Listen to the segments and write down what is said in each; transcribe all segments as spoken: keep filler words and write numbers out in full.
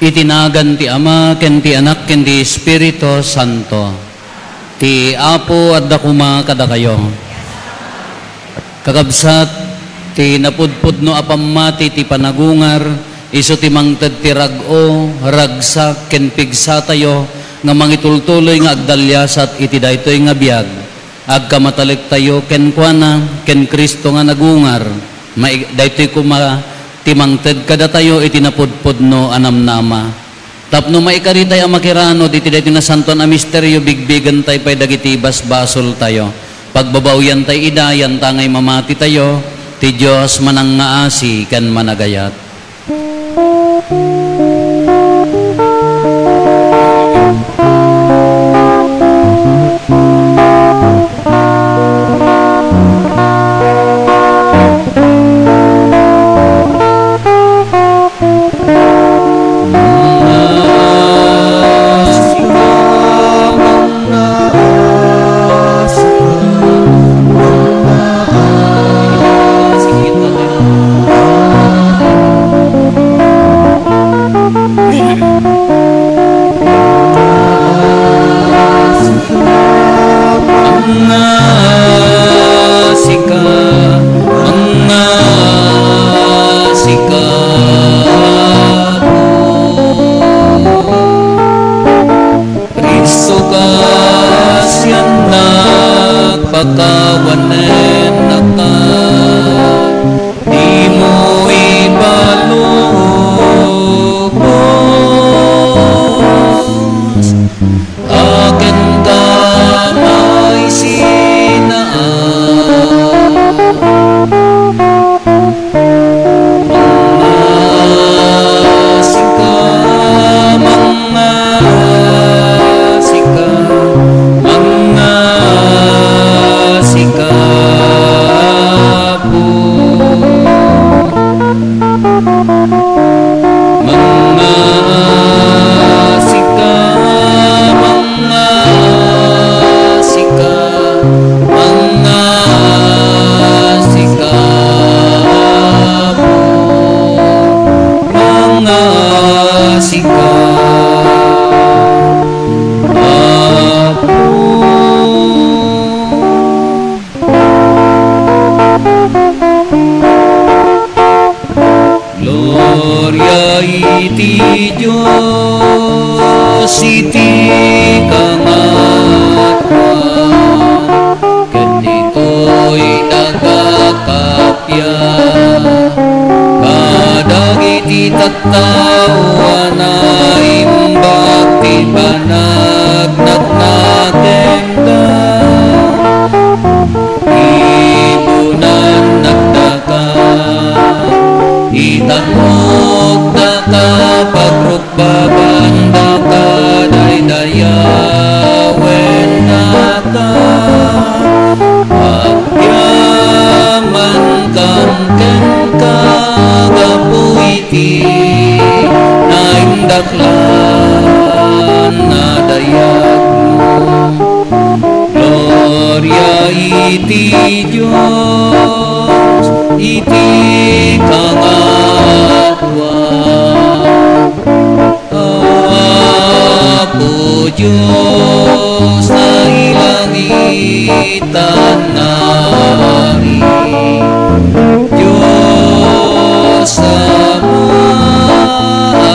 Iti nagan ti Ama, ken ti Anak, ken ti Espiritu Santo. Ti Apo adda koma kadakayo. Kakabsat, ti napudpudno a pammati ti panagungar, isu ti mangted ti rag-o, ragsak, ken pigsatayo nga mangitultuloy nga agdaliasat iti daytoy nga biag. Agkamatalektayo kenkuana, ken Cristo nga nagungar. Mai-, daytoy koma ti mangted kadatayo iti napudpudno a namnama. Tapno maikaritay a makiranud iti daytoy nasantoan a misterio, bigbigentayo pay dagiti basbasoltayo. Pagbabaoyantay ida, yantangay mamatitayo, ti Dios manangngaasi ken managayat. Mangngasika, mangngasika. Cristo, kasiannak, pakawanennaka, dimo ipalubos. Akin ka may sinaan. Mangngasika, mangngasika, mangngasika, Apo. Mangngasika, mangngasika, mangngasika, Apo. Mangngasika, Apo. Gloria iti Dios iti kangatoan, ken ditoy nagakappia kadagiti tattao a naimbag ti panagnaknakenda. Ibunan daka, itangok daka, pagrukbaban daka, daydayawen daka. Agyaman kam kenka gapu iti naindaklan a dayagmo. Gloria iti Dios iti kangatoan. Apo Dios, nailangitan a Dios Ama,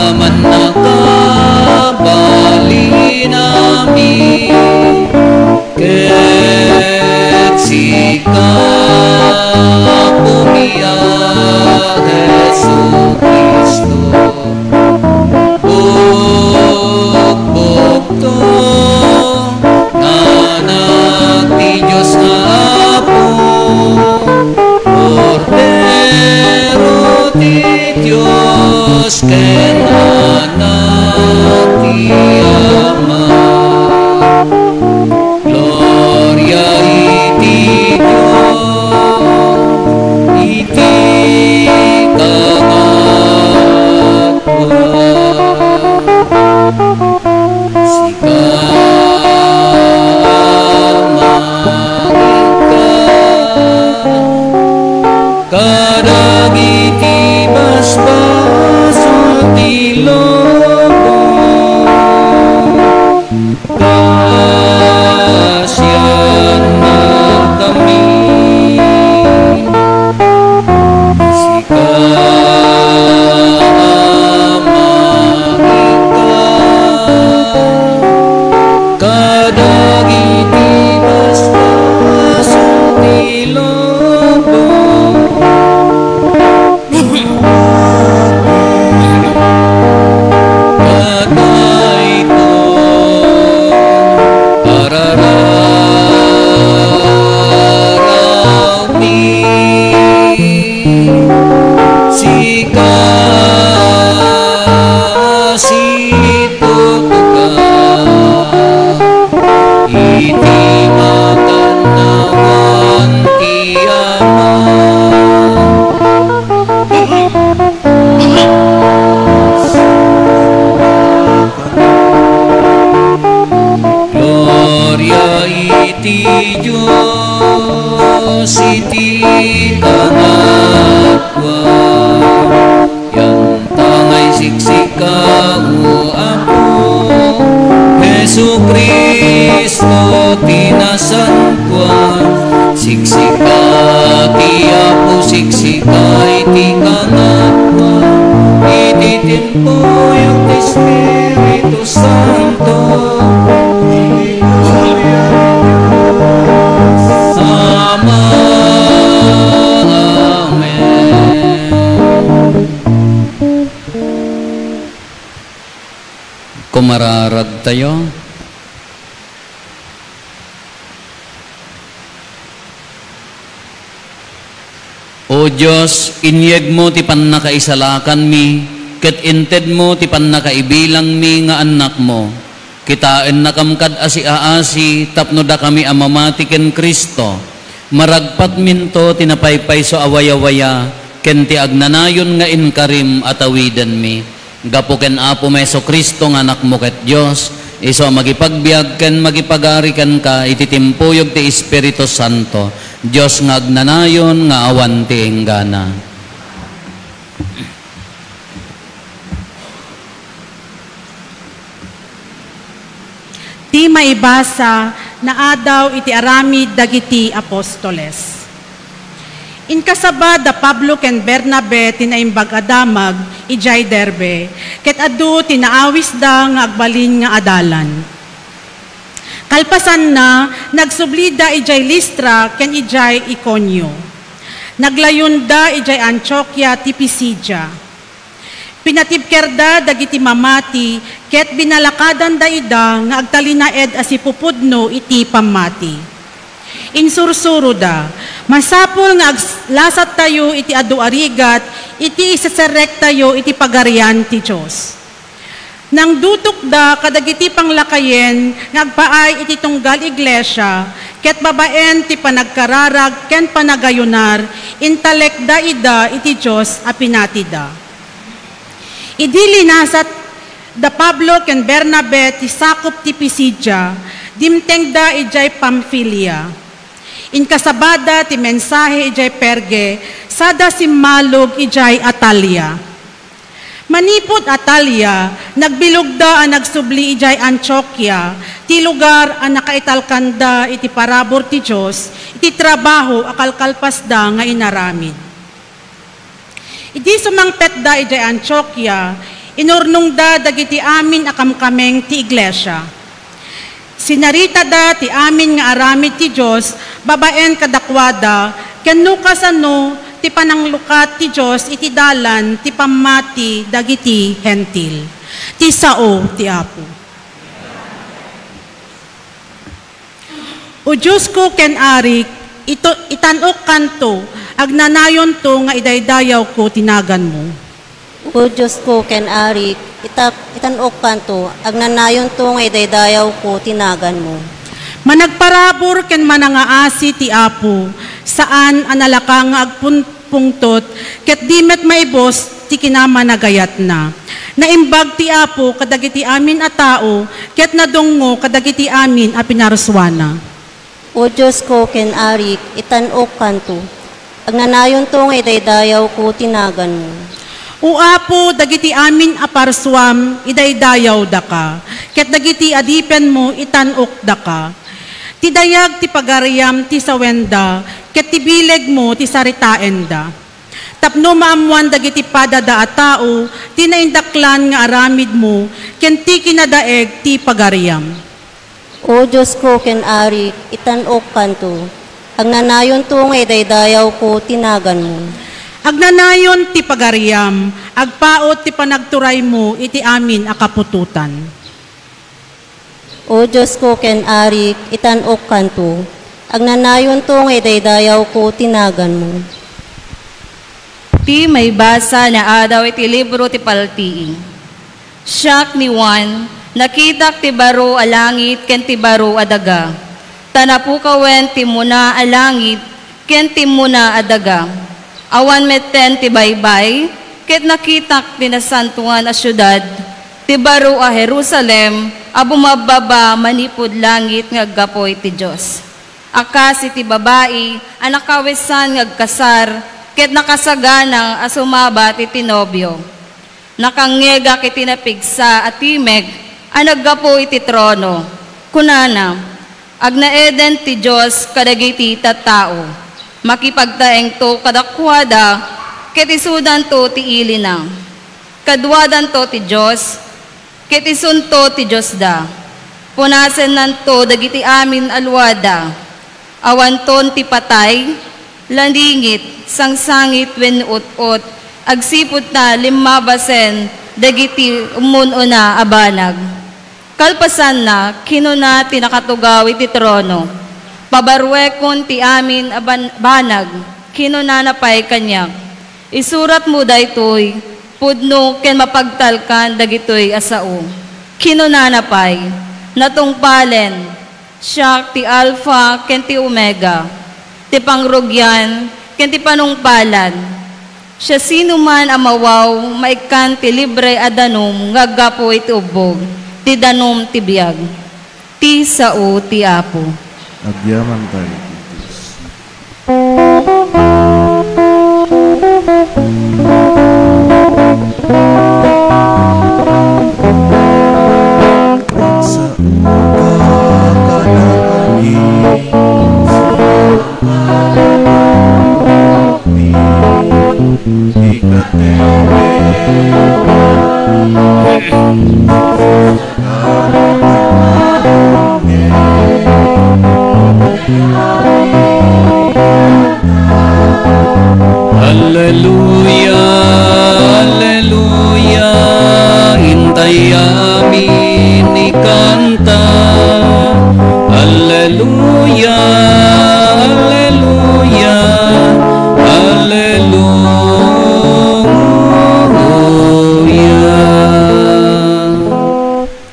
amanna kabalinami. Ket sika, Apom a Jesu-Cristo, bukbukto nga Anak ti Dios nga Apo, Kordero ti Dios ken Anak ti Ama. Gloria iti Dios iti kangatoan. Sika, Ama, ita kadagiti basbasol ti lubong. Sika iti kangatoan, iti timpuyog ti Espiritu Santo. Ama, amen. Kumararag tayo. O Dios, inyegmo ti pannakaisalakanmi, ket intedmo ti pannakaibilangmi nga annakmo. Kitaennakam kad asiaasi tapno dakami a mamati ken Cristo. Maragpatminto ti napaypayso a wayawaya ken ti agnanayon nga inkarim a tawidenmi. Gapu ken Apomi Jesu-Cristo nga Anakmo ket Dios, isu a mangipagbiag ken mangipagari kenka iti timpuyog ti Espiritu Santo, Dios nga agnanayon nga awan ti inggana. Ti maibasa, naadaw iti aramid dagiti apostoles. Inkasaba da Pablo ken Bernabe ti Naimbag a Damag idiay Derbe, ket adu ti naawisda nga agbalin nga adalan. Kalpasanna, nagsublida idiay Listra ken idiay Iconio. Naglayonda idiay Antiokia ti Pisidia. Pinatibkerda dagiti mamati ket binalakadanda ida nga agtalinaed a sipupudno iti pammati. Insursuroda, "Masapul nga aglasattayo iti adu a rigat iti iseserrektayo iti Pagarian ti Dios." Nangdutokda kadagiti panglakayen nga agpaay iti tunggal iglesia ket babaen ti panagkararag ken panagayunar, intalekda ida iti Dios a pinatida. Idi linasat da Pablo ken Bernabe ti sakup ti Pisidia, dimtengda idiay Pamfilia. Inkasabada ti mensahe idiay Perge, sada simmalog idiay Atalia. Manipud Atalia, nagbilugda a nagsubli idiay Antiokia, ti lugar a nakaitalkanda iti parabur ti Dios, iti trabaho a kalkalpasda nga inaramid. Idi sumangpetda idiay Antiokia, inurnongda dagiti amin a kamkameng ti iglesia. Sinaritada ti amin nga aramid ti Dios babaen kadakuada, ken no kasano ti pananglukat ti Dios iti dalan ti pammati dagiti Hentil. Ti sao ti Apo. O Diosko ken Arik, ito-, itan-okkanto, agnanayonto nga idaydayawko ti naganmo. O Diosko ken Arik, ita-, itan-okkanto, agnanayonto nga idaydayawko ti naganmo. Managparabur ken manangaasi ti Apo, saan a nalaka nga agpun-, pungtot, ket di met maibus ti kinamanagayatna. Naimbag ti Apo kadagiti amin a tao, ket nadungngo kadagiti amin a pinarsuana. O Diosko ken Arik, itan-okkanto. Agnanayonto nga idaydayawko ti naganmo. O Apo, dagiti amin a parsuam, idaydayawdaka, ket dagiti adipenmo, itan-okdaka. Ti dayag ti pagariam ti sawenda, ket ti bilegmo ti saritaenda. Tapno maammoan dagiti padada a tao ti naindaklan nga aramidmo ken ti kinadaeg ti pagariam. O Diosko ken Arik, itan-okkanto. Agnanayonto nga idaydayawko ti naganmo. Agnanayon ti pagariam, agpaut ti panagturaymo iti amin a kaputotan. O Diosko ken Arik, itan-okkanto. Agnanayonto nga idaydayawko ti naganmo. Ti maibasa naadaw iti libro ti Paltiing. Siak ni Juan, nakitak ti baro a langit ken ti baro a daga. Ta napukawen ti immuna a langit ken ti immuna a daga. Awan metten ti baybay, ket nakitak ti nasantoan a siudad, ti baro a Jerusalem a bumabbaba manipud langit nga aggapu iti Dios. A kas iti babai a nakawesan nga agkasar ket nakasaganang a sumabat iti nobio. Nakangngegak iti napigsa a timeg a naggapu iti trono. Kunana, "Agnaeden ti Dios kadagiti tattao. Makipagtaengto kadakuada, ket isudanto ti ilina. Kaduadanto ti Dios, ket isunto ti Diosda. Punasennanto dagiti amin a luada. Awanton ti patay, laningit, sangsangit wenno ut-ot, agsipud ta limmabasen dagiti ummun-una a banag. Kalpasanna, kinuna ti nakatugaw iti trono, "Pabaruekon ti amin a ban-, banag." Kinunana pay kaniak, "Isuratmo daytoy, pudno ken mapagtalkan dagitoy a sao." Kinunana pay, "Natungpalen, siak ti Alfa ken ti Omega, ti pangrugian ken ti panungpalan. Siasinoman a mawaw, maikkan ti libre a danum nga aggapu iti ubbog, ti danum ti biag." Ti sao ti Apo. Agyaman tayo iti Dios. Alleluia, alleluia, intay amin ikanta. Alleluia, alleluia, alleluia.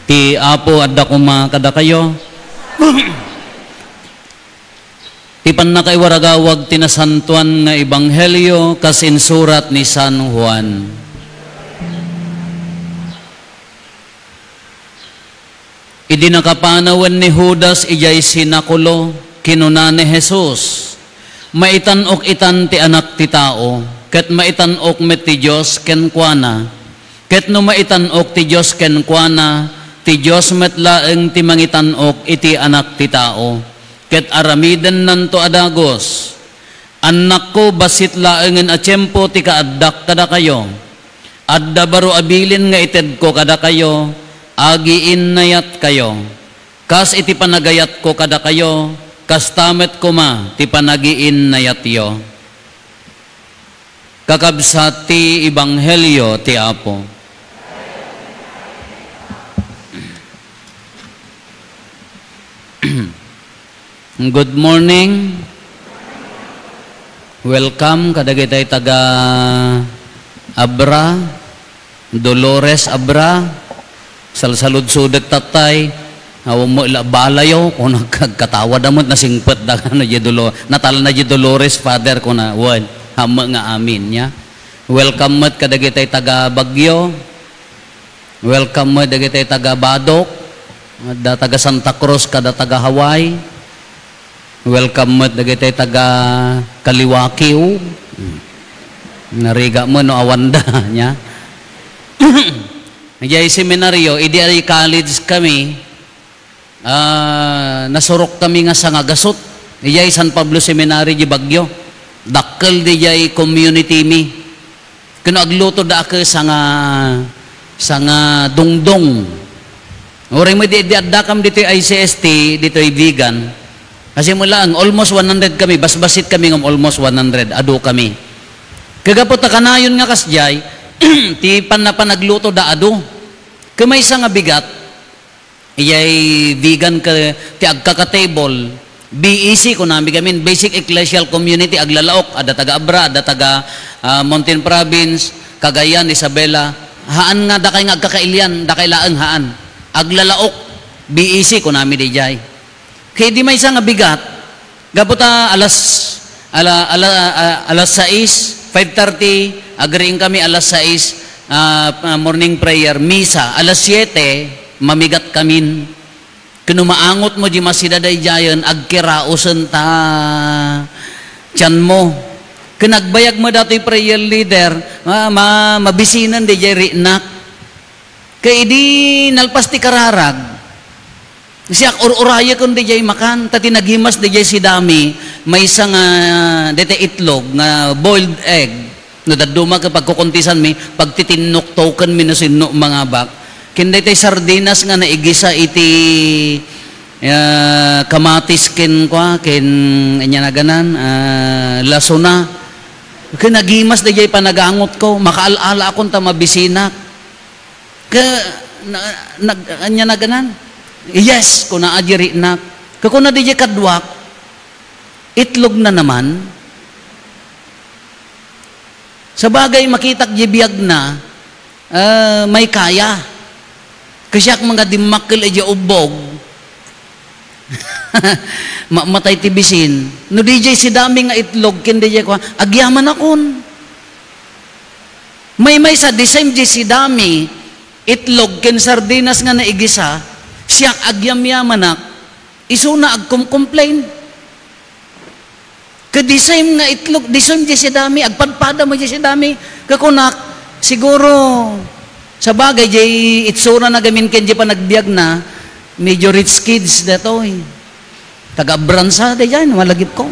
Ti Apo adda koma kadakayo. Ti pannakaiwaragawag ti nasantoan nga ebanghelio kas insurat ni San Juan. Idi nakapanawen ni Judas idiay sinakulo, kinuna ni Jesus, "Maitan-ok itan ti Anak ti Tao, ket maitan-ok met ti Dios kenkuana. Ket no maitan-ok ti Dios kenkuana, ti Dios met laeng ti mangitan-ok iti Anak ti Tao." Ket aramidennanto a dagus. Annakko, bassit laengen a tiempo ti kaaddak kadakayo. Adda baro a bilin nga itedko kadakayo, agiinnayatkayo. Kas iti panagayatko kadakayo, kasta met koma ti panagiinnayatyo. Kakabsat ti ebanghelio ti Apo. Good morning. Welcome kadagitay taga Abra, Dolores Abra. Salsaludsodek tatay. Awan mo ila balayo, kuna agkatawa da met nasingpet da, ano, di Dolo-, natalna di Dolores, Father, kuna, wen, hamme nga amin, ya. Welcome met kadagitay taga Baguio. Welcome met dagitay taga Badoc, da taga Santa Cruz, kada taga Hawaii. Welcome met dagitay taga Kaliwakiw. Narigat met no awan da, nya. Idiay seminaryo, idi ay college kami, ah, nasurok kami nga sangagasut. Idiay San Pablo Seminary di Baguio. Dakkel di jay community mi. Ken agluto da a sanga, sanga dungdong. Uray met di, di addakam ditoy I C S T, ditoy Vigan. Kasi mo laeng, almost one hundred kami, basbasit kami ngem almost one hundred, adu kami. Kagapu ta kanayon nga kasdiay, ti panna-, panagluto da adu. Ket maysa nga bigat, iyay Vigan ket ti agkaka-table, B E C, kunami gamin, Basic Ecclesial Community, aglalaok, adda taga Abra, adda taga, ah, Mountain Province, Cagayan, Isabela. Haan nga dakay nga agkakailian, dakay laeng haan. Aglalaok, B E C, kunami dijay. Ket idi maysa nga bigat, gapu ta alas, ala-, ala-, a-, alas sais, five thirty, agriing kami alas sais, ah, ah, morning prayer, misa, alas siete, mamigat kamin. Ken no maangot mo di masida daydiayen, agkiraosen ta tianmo. Ken agbayag mo datoy prayer leader, ma-, ma-, mabisinen daydiay rinak. Ket idi nalpas ti kararag, Siak, ur-urayekon dayjay makan, ta ti nagimas dayjay sidami, maysa nga, dayta itlog nga boiled egg. No dadduma ket pagkukuntisanmi, pagtitinnuktokenmi no sinno mangabak. Ken daytay sardinas nga naigisa iti, ah, kamatis ken kua, ken ania naganan, ah, lasona. Ken nagimas dayjay panagangotko, makaal-alaakon ta mabisinak. Ke, na, nag, ania naganan? Yes, kuna a dirinak. Ke kuna dayjay kaduak, itlog na naman. Sabagay, makitak di biagna, ah, may kaya. Kasiak nga dimmakkel idiay ubbog. Mamatay ti bisin. No dayjay sidami nga itlog, ken dayjay kua, agyamanakon. Maymaysa, the same di sidami, itlog ken sardinas nga naigisa, siak agyamyamanak, isuna agkumcomplain. Ket the same nga itlog, the same di sidami, agpadpada met di sidami. Kakunak, siguro, sabagay, di itsurana gamin ken di panagbiagna, medyo rich kids datoy. Taga Abranza, daydiay, malagipko.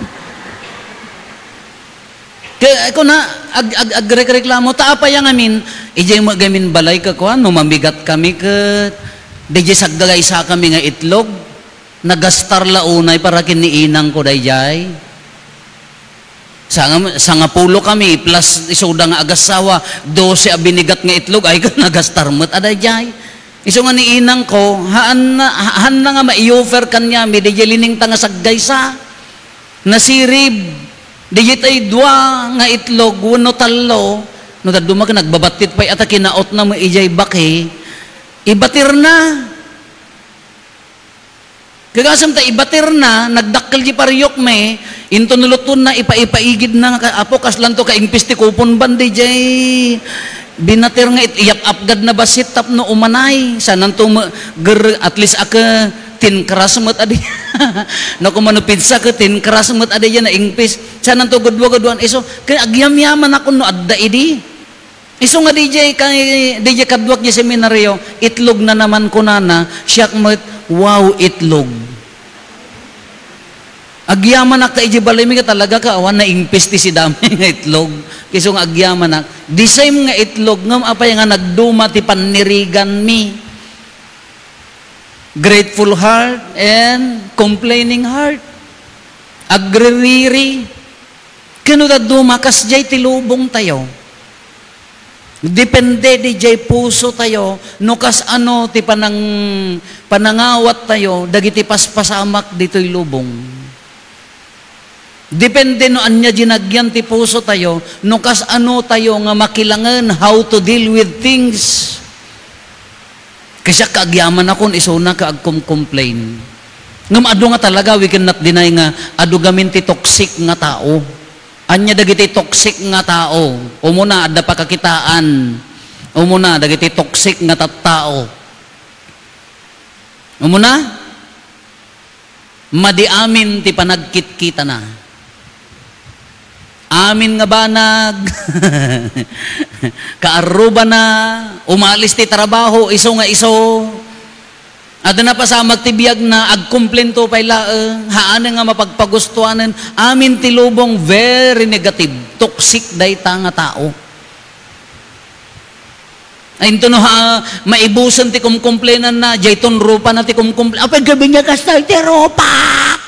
Ke, kuna, ag-, ag-, agrekreklamo, ta apay a ngamin, idiay met gamin balay ket kua, no mamigat kami ket, daydiay saggagaysakami nga itlog, nagastar la unay para ken ni inangko daydiay. Sanga-, sangapulo kami, plus isuda nga agassawa, dose a binigat nga itlog, ay, nagastar met a daydiay. Isu nga ni inangko, haanna, ha-, haanna nga mai-offer kaniami, daydiay liningta nga saggaysa. Nasirib. Daydiay dua nga itlog, wenno tallo. No dadduma ket nagbabattit pay a ta kinautna met idiay baki. Ibatirna. Kagasem ta ibatirna, nagdakkel di pariokmi, inton nulutonna, ipa-, ipaigidna nga, "Apo, kaslanto ka ingpis ti kupon ban daydiay binatir nga it-, iyap-apgadna bassit tapno umanay." Sananto me-, ger-, at least a ket thin crust met adi. No, kung mano pizza ket thin crust met adi diay naingpis. Sananto gudua-guduan isu. Ket agyamyamanakon no adda idi. Isu nga daydiay kay, daydiay kaduak di seminario, itlog na naman kunana, siak met, "Wow, itlog." Agyamanak ta idiay balaymi ket talaga ka, awan naingpis ti sidami nga itlog. Isu nga agyamanak. The same nga itlog, ngem apay nga nagduma ti panniriganmi. Grateful heart and complaining heart. Agririri. Ken no dadduma, kasdiay ti lubongtayo. Depende diay pusotayo no kasano ti panang-, panangawattayo dagiti paspasamak ditoy lubong. Depende no ania di nagyan ti pusotayo, no kasano tayo nga makilangen, how to deal with things. Kasiak, agyamanakon isuna ket agkumcomplain. Ngem adu nga talaga, we cannot deny nga adu gamin ti toxic nga tao. Ania dagiti toxic nga tao? Umuna, adda pakakitaan. Umuna, dagiti toxic nga tattao. Umuna, madi amin ti panagkitkitana. Amin nga banag, kaarrubana, umalis ti trabaho, isu nga isu. Adda napasamak ti biagna, agkumplento pay laeng, haanen nga mapagpagustuanen. Amin ti lubong, very negative, toxic dayta nga tao. Ay, inton no, ha, maibusen ti kumkumplenanna, dayton rupana ti kumkumple-, apay, gabi niya kasta ti rupak!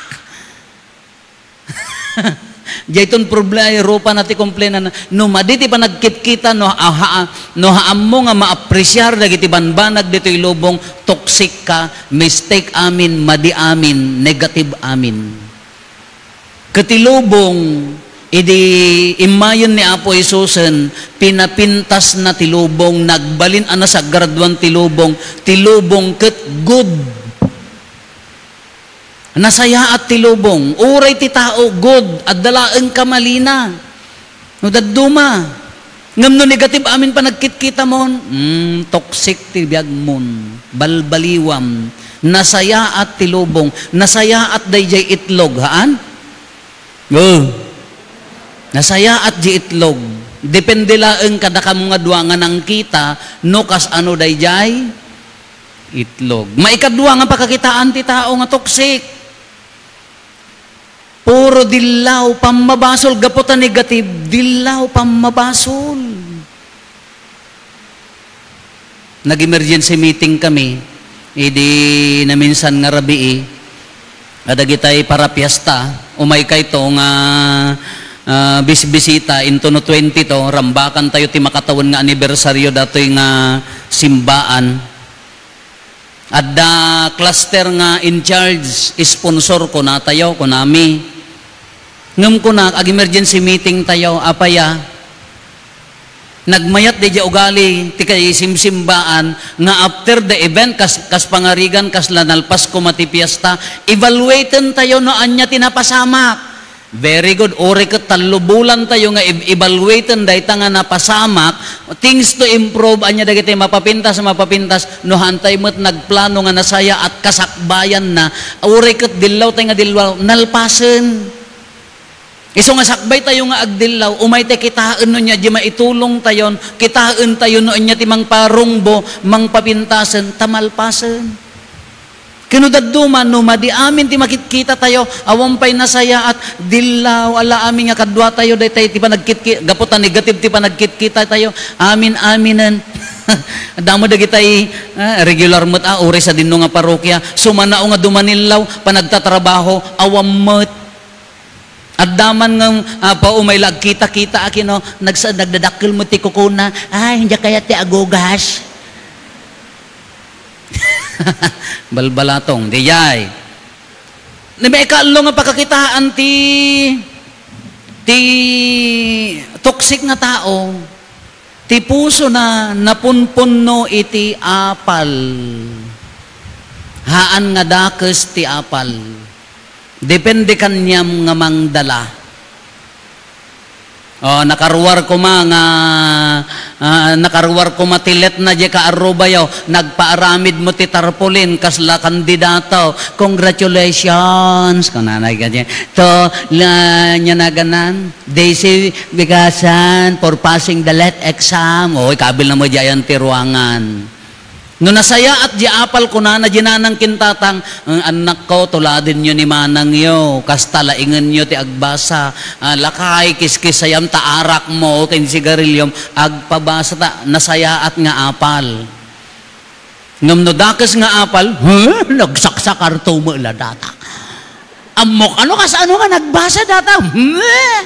Dayton problema, rupana ti kumplenanna. No madi ti panagkitkita, no, ah, ha, no haammo nga maapresiar dagiti banbanag ditoy lubong, toxic ka, mistake amin, madi amin, negative amin. Ket ti lubong, idi immayen ni Apo Jesusen, pinapintasna ti lubong, nagbalin a nasagraduan ti lubong, ti lubong ket good. Nasayaat ti lubong, uray ti tao, good, adda laeng kamalina. No dadduma, ngem no negative amin panagkitkitamon, mm, toxic ti biagmon, balbaliwam, nasayaat ti lubong, nasayaat daydiay itlog, haan? Oh. Nasayaat di itlog. Depende laeng kadakam nga dua nga nangkita, no kasano daydiay itlog. Maikadua nga pakakitaan ti tao nga toxic. Puro dillaw, pammabasol, gapu ta negative, dillaw, pammabasol. Nag-emergency meeting kami, idi naminsan nga rabii, kadagitay para fiesta, umay kayto nga, ah, bisbisita, intono twenty to, rambakan tayo ti makatawen nga anibersaryo datoy nga simbaan. Adda cluster nga in charge, sponsor, kunatayo, kunami. Ngem kunak, ag-emergency meeting tayo, apay a? Nagmayat daydiay ugali ti kaisimsimbaan nga after the event, kas, kas pangarigan, kasla nalpas koma ti fiesta, evaluaten tayo no ania ti napasamak. Very good. Uray ket tallo bulan tayo nga ev-, evaluaten dayta nga napasamak, things to improve, ania dagiti mapapintas, mapapintas, no haantay met nagplano nga nasayaat kasakbayanna, uray ket dillaw tayo nga dillaw, nalpasen. Isu nga sakbay tayo nga agdillaw, umay tayo kitaen no ania di maitulong tayon, kitaen tayo no ania ti mangparungbo, mangpapintasen, ta malpasen. Ken no dadduma, no madi amin ti makitkita tayo, awan pay nasayaat, dillaw, ala amin nga kadua tayo, daytay ti panagkitki-, gapu ta negative ti panagkitkita tayo, amin-aminen. Damo dagitay, ah, regular met, ah, uray sadino nga parokya, sumanao nga dumanillaw, panagtatrabaho, awan met. Adda man nga, ah, pa, umay la agkita-kita, aki, no? Nagsa-, nagdadakkel met ti kukuna. Ay, hindi kaya ti agugas. Balbalatong, di jay. Ni may ikaallo nga pakakitaan ti, ti toxic nga tao. Ti pusona napunpunno iti apal. Haan nga dakes ti apal. Depende kaniam nga mangdala. O, nakaruar koma nga, ah, nakaruar koma ti letna diay kaarrubayo, nagpaaramid mo ti tarpaulin, kasla kandidato. Congratulations! Kunana kaniak. To, la, nia naganan? Daisy Bigasan for passing the let exam. Oy, kabil na mo diayan ti ruangan. No nasayaat di apal, kunana di nanang ken tatang, "Ang anak ko, tuladen yo ni manang yo, kasta laingen yo ti agbasa. Ah, lakay, kiskisayam ta arak mo ken sigarilyom, agpabasa ta, nasayaat nga apal." Ngem no dakes nga apal, "Huh? Nagsaksakarto met la data. Ammok ano, kasano nga nagbasa data? Huh?"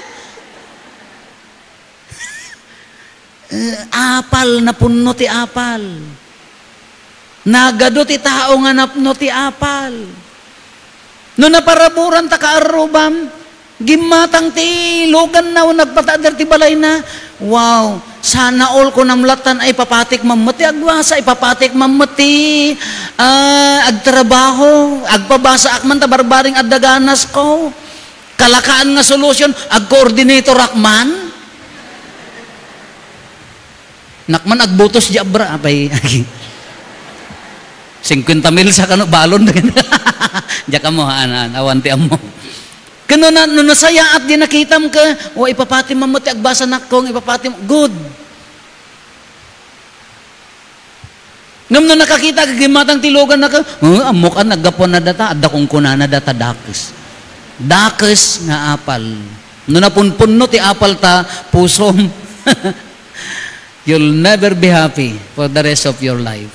Eh, apal, napunno ti apal. Nagadu ti tao nga napno ti apal. No naparaburan ta kaarrubam, gimmatang ti luganna wenno agpataader ti balayna. Wow, sana all kunam lattan ay ipapatik man met ti agbasa, ipapatik man met ti, ah, agtrabaho, agpabasaak man ta barbareng adda ganasko. Kalakaan nga solution, ag-coordinatorak man. Nakman agbutos di abra, apay. Singkwenta mil sa kano, balon. Diak ammo, haan, haan, awan ti ammo. Ken no na, no nasayaat di nakitam ka, o, ipapati man met ti agbasa nakong, ipapati mo, good. Ngem no nakakita, gimmatang ti luganna ka, "Huh, ammok a, naggapuan na data, adda kunkunana data, dakes." Dakes nga apal. No napunpunno ti apal ta pusom, you'll never be happy for the rest of your life.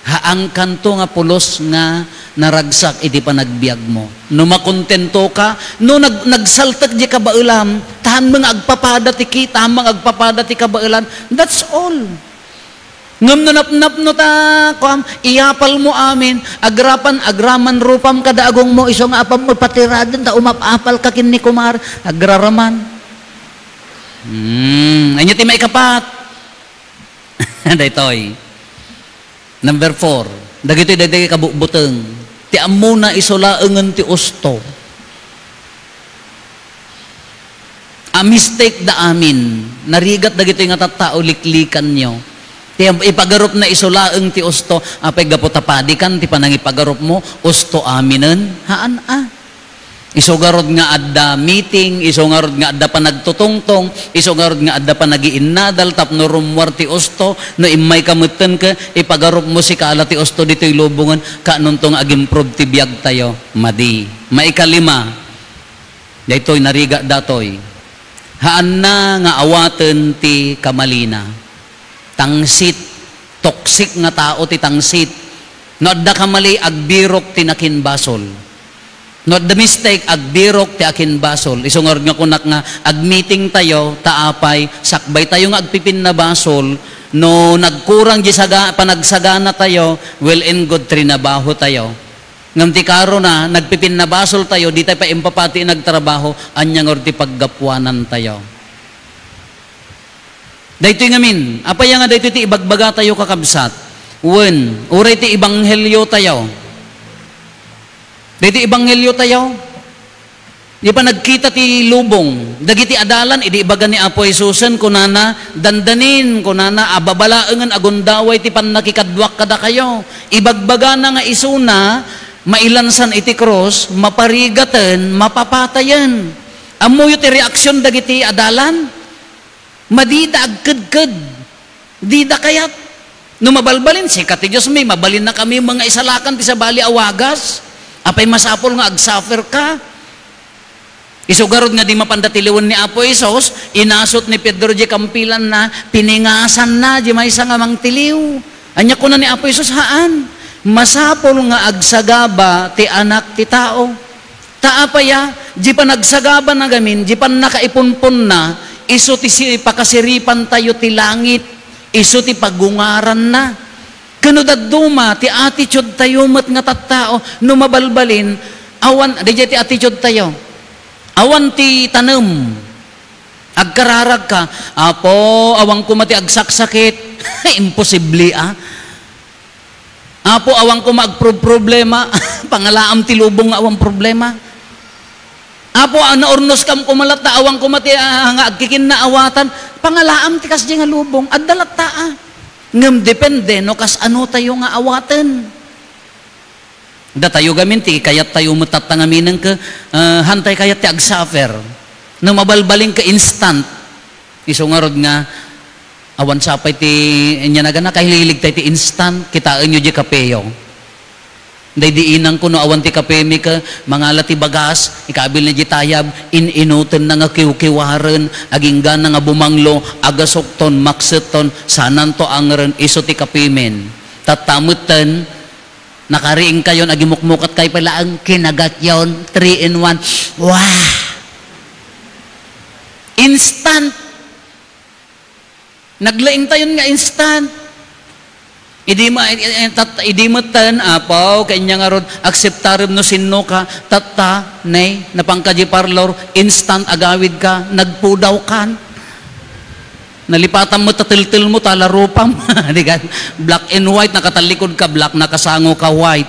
Haankanto nga pulos nga naragsak iti panagbiagmo. No makontento ka, no nag-, nagsaltek di kabaelam, tahan mo nga agpapada ti kita, tahan mo nga agpapada ti kabaelan, that's all. Ngem no napnapno ta, kuam, iyapal mo amin, agrapan, agraman rupam kada agongmo, isu nga apam mo patiraden ta umap-apal ka ken ni kumar, agraraman. Hmm, ania ti maikapat? Daytoy. Number four, dagitoy daytoy kabutbuteng. Ti ammona isu laengen ti usto. A mistake da amin. Narigat dagitoy nga tattao, liklikanyo. Ti ipagarupna isu laeng ti usto, apay gapu ta padikan ti panangipagarupmo, usto aminen? Haan a. Isu ngarud nga adda meeting, isu ngarud nga adda panagtutungtong, isu ngarud nga adda panagiinnadal tapno rummuar ti usto, no immayka metten ket ipagarupmo sikala ti usto ditoy lubongen, kaanonto nga agimprove ti biagtayo? Madi. Maikalima, daytoy narigat datoy. Haanna nga awaten ti kamalina. Tangsit. Toxic nga tao ti tangsit. No adda kamali, agbirok ti nakinbasol. No adda mistake, agbirok ti akinbasol. Isu ngarud nga kunak nga agmeeting tayo, ta apay, sakbay tayo nga agpipinnabasol, no nagkurang di saga-, panagsagana tayo, well and good, trinabaho tayo. Ngem ti karona, nagpipinnabasol tayo, di tayo pay impapati nagtrabaho, ania ngarud ti paggapuanan tayo? Daytoy ngamin, apay nga daytoy ti ibagbaga tayo, kakabsat? Wen, uray ti ebanghelio tayo. Daytoy ebanghelio tayo. Di pa nagkita ti lubong. Dagiti adalan, idi ibaga ni Apo Jesusen, kunana, "Dandanin," kunana, "ababalaengen agundaway ti pannakikaduak kadakayo." Ibagbagana nga isuna, mailansan iti krus, maparigaten, mapapatayen. Ammoyo ti reaksyon dagiti adalan? Madida agkedked. Dida kayat. No mabalbalin, sika ti Dios mi, mabalinna kami nga isalakan ti sabali a wagas. Apay masapul nga agsuffer ka? Isu ngarud nga di mapanda tiliwen ni Apo Jesus, inasut ni Pedro di kampilanna, piningasanna di maysa nga mangtiliw. Ania kuna ni Apo Jesus? Haan, masapul nga agsagaba ti Anak ti Tao. Ta apay a, di panagsagabana ngamin, di pannakaipunponna, isu ti si-, pakasiripan tayo ti langit, isu ti pagungaranna. Ken no dadduma ti attitude tayo met nga tattao, no mabalbalin, awan, daydiay ti attitude tayo. Awan ti tanem. Agkararag ka, "Apo, awan koma ti agsaksakit." Imposible, a. "Apo, awan koma agproproblema." Pangalaam ti lubong nga awan problema. "Apo, a, naurnoskam koma latta, awan koma ti, a, nga agkikinnaawatan." Pangalaam ti kasdi nga lubong. Adda latta, a. Ngem depende no kasano tayo nga awaten. Datayo gamin ti kayat tayo met tatta ngamin ket, a, hantay kayat ti agsuffer. No mabalbalin ket instant. Isu ngarud nga, awan sa pay ti, ania nagana, kahiligtayo ti instant, kitaenyo di kapeyo. Daydi inangko no awan ti kapemi ket mangala ti bagas, ikabil na di tayab, in-inutenna nga kiwkiwaren, aginggana nga bumanglo, agasukton, maksetton, sananto angren, isu ti kapemin. Tatta metten, nakariingkayon, agimukmukat kayo pay laeng, kinagatyon, three in one. Wah! Instant! Naglaingtayon nga instant. Idi ma-, tat-, idi metten, "Apo, kanya ngarud, akseptarem no sinno ka, tatta, ne, napangka di parlor, instant agawid ka, nagpudaw kan." Nalipatan mo, tatiltil mo, talarupam. Di ka, black and white, nakatallikod ka, black, nakasango ka, white.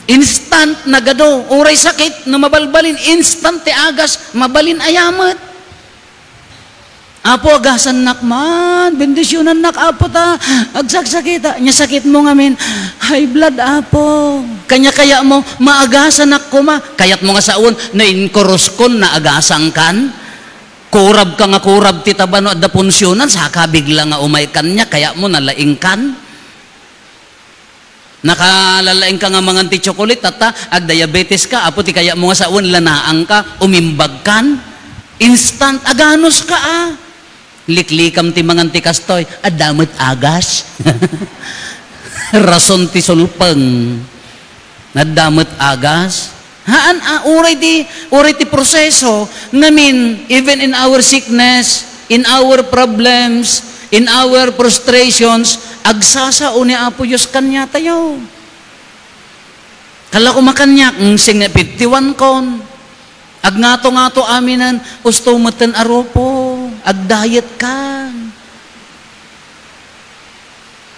Instant, nagado. Uray sakit, no mabalbalin, instant ti agas, mabalin ayamet. "Apo, agasannak man, bendisyonannak, Apo, ta agsaksakita." Nia sakit mo ngamin, "High blood, Apo." Kanya kaya mo, "Maagasanak koma." Kayat mo nga sawen, no inkuruskon, naagasan kan? Kurab ka nga kurab ti taba no adda punsionan, saka bigla nga umay kanya, kaya mo nalaing kan? Nakalalaing ka nga mangan ti tsokolit, tatta, agdiabetes ka, apo ti kaya mo nga sawen, lanaang ka, umimbag kan? Instant, aganus ka, a. Liklikam ti mangan ti kastoy, adda met agas. Rason ti sulpeng. Adda met agas. Haan, a, uray ti, uray ti proseso, ngamin, even in our sickness, in our problems, in our frustrations, agsasao ni Apo Dios kaniatayo. Kala ko makaniak, mm, sing fifty-one kon. Agngato-ngato aminen, usto metten a rupo, agdayet kan.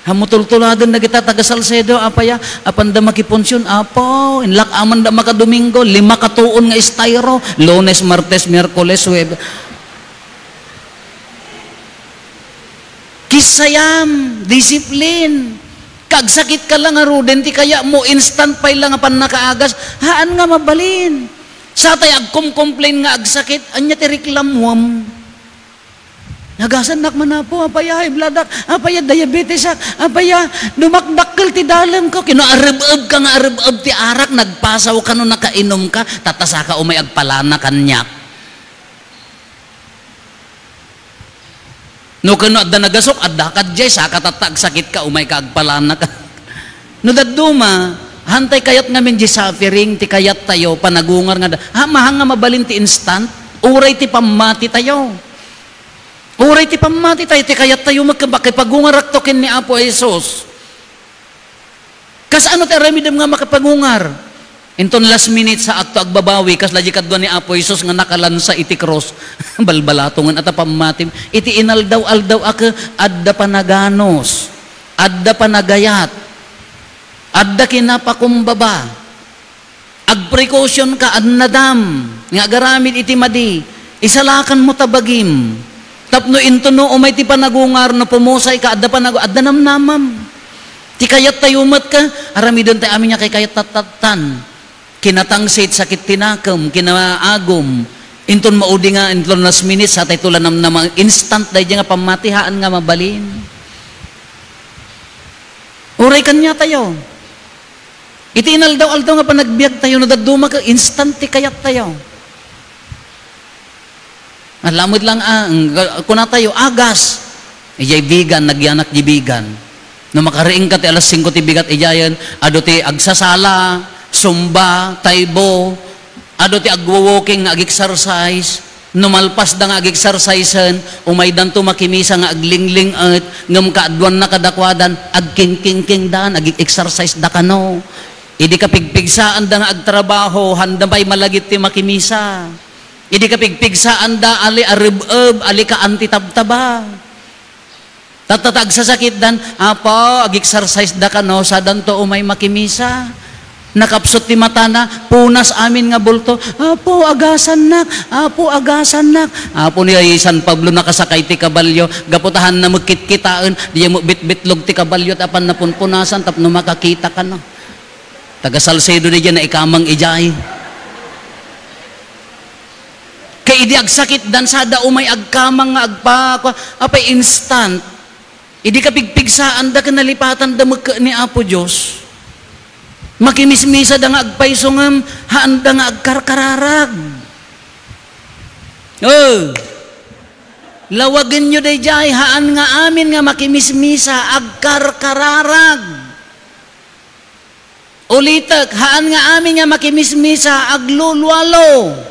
Hammo tultuladen dagita taga Salcedo, apay a, apanda makipunsion, apo, inlak amanda makadomingo, lima ka tuon nga estayro, Lunes, Martes, Miyerkules, Huwebes. Kisayam, disiplin. Kagsakit ka lang ngaruden, ti kaya mo, instant pay lang nga pannakaagas, haan nga mabalin. Satay agkom-complain nga agsakit, ania ti reklamuem? Nagasannak man, Apo, apay a high blood ak, apay a diabetes ak, apay a dumakdakkel ti dalem ko. Kino, areb-eb ka nga areb-eb ti arak, nagpasaw ka no nakainum ka, tatta saka umay agpalana kaniak. No kano adda nagasok, adda ka diay, saka tatta agsakit ka, umay ka agpalana ka. No dadduma, hantay kayat ngamin di suffering, ti kayat tayo, panagungar nga da-, ha, mahang nga mabalin ti instant, uray ti pammati tayo. Uray ti pammati tayo, ti kayat tayo, magkabaki, pagungarak to ken ni Apo Jesus. Kasano ti aramidem nga makapagungar? Inton last minute, saakto agbabawi, kasla di kadua ni Apo Jesus nga nakalansa iti krus. Balbalatongen a ta pammatim. Iti inaldaw-aldaw a ke, adda panaganus, adda panagayat, adda kinapakumbaba. Agprecaution ka, annadam nga agaramid iti madi, isalakanmo ta bagim. Tapno intono umay ti panagungar, no pumusay ka, adda panagu-, adda namnamam. Ti kayat tayo met ka, aramiden tayo amin nga kay kayat tattattan. Kinatangsit, sakit ti nakem, kinaagum. Inton maudi nga, inton last minute, sa tayo la namnama, instant daydi nga pammatihaan nga mabalin. Uray kanya tayo. Iti inaldaw-aldaw nga panagbiag tayo, no dadduma ka, instant ti kayat tayo. Alamod lang, ah, ang, kuna tayo, agas. Ijay bigan, nagyanak di bigan. No makariing ka ti alas singko ti bigat, ijayen, adu ti agsasala, sumba, taybo, adu ti agwo-walking nga ag-exercise. No malpasda nga ag-exercisen, umaydanto makimisa nga aglingling-et, ngem kaaduanna kadakuadan, agkingkingkingdan, ag-exercise da kano. Idi kapigpigsaanda nga agtrabaho, handa pay malagip ti makimisa. Idi kapigpigsaanda, ali areb-eb, ali kaan ti tabtaba. Tatta ta agsasakitdan, "Apo, ag-exercise da kano, sadanto umay makimisa." Nakapsut ti matana, punas amin nga bulto, "Apo, agasannak, Apo, agasannak." Apo, ni San Pablo nakasakay ti kabalio, gapu ta haanna met kitkitaen, diay met bitbitlog ti kabalio, ta apan napunpunasan, tapno makakita kano. Taga Salcedo daydiay, naikamang idiay. Ket idi agsakitdan, sada umay agkamang nga agpa-, apay instant. Idi kapigpigsaanda ken nalipatanda met ni Apo Dios. Makimismisada nga agpayso ngem haanda nga agkarkararag. Oh. Lawagenyo daydiay, haan nga amin nga makimismisa, agkarkararag. Ulitek, haan nga amin nga makimismisa, aglulualo.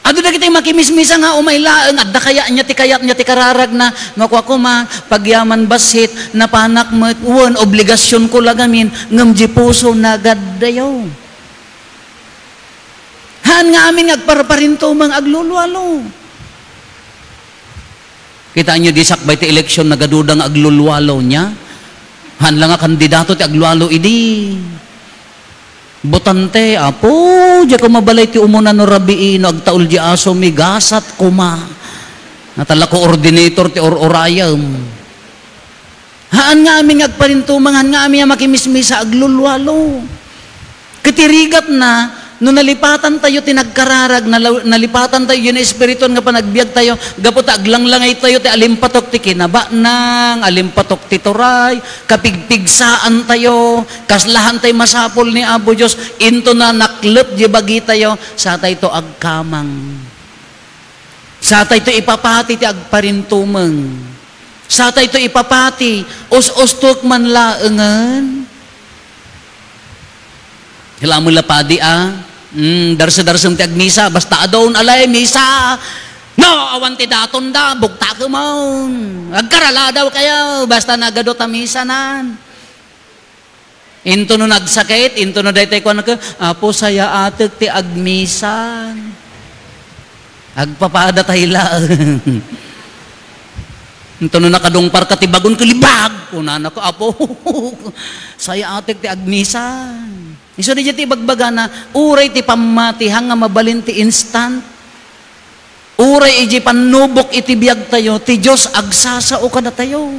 Adu dagiti makimismisa nga umay laeng, adda kayatna ti kayatna ti kararagna, no kua koma, pagyaman bassit, napanak met, wen, obligasionko la gamin, ngem di puso nagaddayo. Haan nga amin nga agparparintumeng, aglulualo. Kitaenyo, di sakbay ti eleksyon, nagaduda nga aglulualo nia. Haan la nga kandidato ti aglualo idi. Botante, Apo, diak koma balay ti umuna no rabii, no agtaul di aso, migasat koma. Natala coordinator ti or-orayem. Haan nga amin nga agparintumeng, haan nga amin nga makimismisa, aglulualo. Ket ti rigatna, no nalipatan tayo ti nagkararag, nalaw-, nalipatan tayo diay naespirituan nga panagbiag tayo, gapu ta aglanglangay tayo ti alimpatok ti kinabanang, alimpatok ti turay, kapigpigsaan tayo, kasla haan tay masapul ni Apo Dios, intono naklep di bagi tayo, satayto agkamang. Satayto ipapati ti agparintumeng. Satayto ipapati, us-ustok man laengen. Hilamon la padi a, mm, darse-darsem ti agmisa, basta adun alay misa. No, awan ti datonda, bugtakemon. Agkaraladaw kayo, basta nagadu ta misanan. Intono nagsakit, intono daytoy kuan ket, "Apo, sayaatek ti agmisan." Agpapada tay laeng. Intono nakadungpar ka ti bagon, "Kalibag!" kunana ko, "Apo, sayaatek ti agmisan." Isu daydiay ti ibagbagana, uray ti pammati, haan nga mabalin ti instant. Uray idiay pannubok iti biagtayo, ti Dios agsasao kadatayo.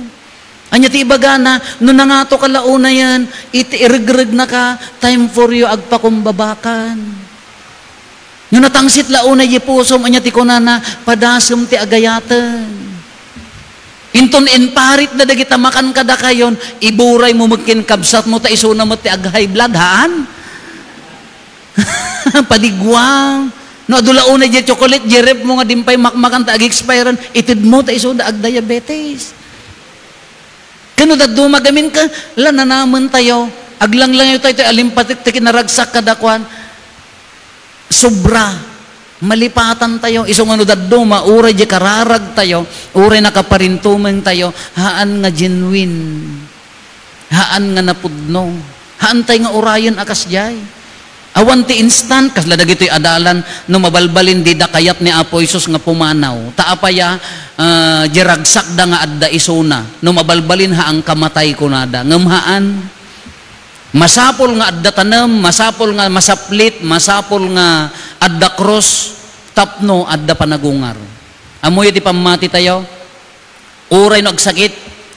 Ania ti ibagana, no nangatoka la unayen, iti iregregnaka, time for you, agpakumbabakan. No natangsit la unay diay pusom, ania ti kunana, padasem ti agayaten. Inton inparitda dagita makan kadakayon, iburaymo met ken kabsatmo ta isuna met ti ag-high blood, haan? Padigwang. No adu la unay diay chocolate, diay ref mo nga dimpay makmakan ta ag-expiran, itedmo ta isuda ag-diabetes. Ken no dadduma gamin ka, la, nanamentayo. Aglanglangaytayo ti alimpatik ti kinaragsak kadakuan. Sobra. Malipatantayo. Isu nga no dadduma, uray diay kararagtayo, uray nakaparintumengtayo, haan nga genuine. Haan nga napudno. Haantay nga urayen a kasdiay. Awan ti instant, kasla dagitoy adalan, no mabalbalin dida kayat ni Apo Jesus nga pumanaw. Ta apaya, ah, diay ragsakda nga adda isuna, no mabalbalin haan kamatay kunada. Ngem haan, masapul nga adda tanem, masapul nga masaplit, masapul nga adda krus, tapno adda panagungar. Ammoyo ti pammatitayo? Uray no agsakit,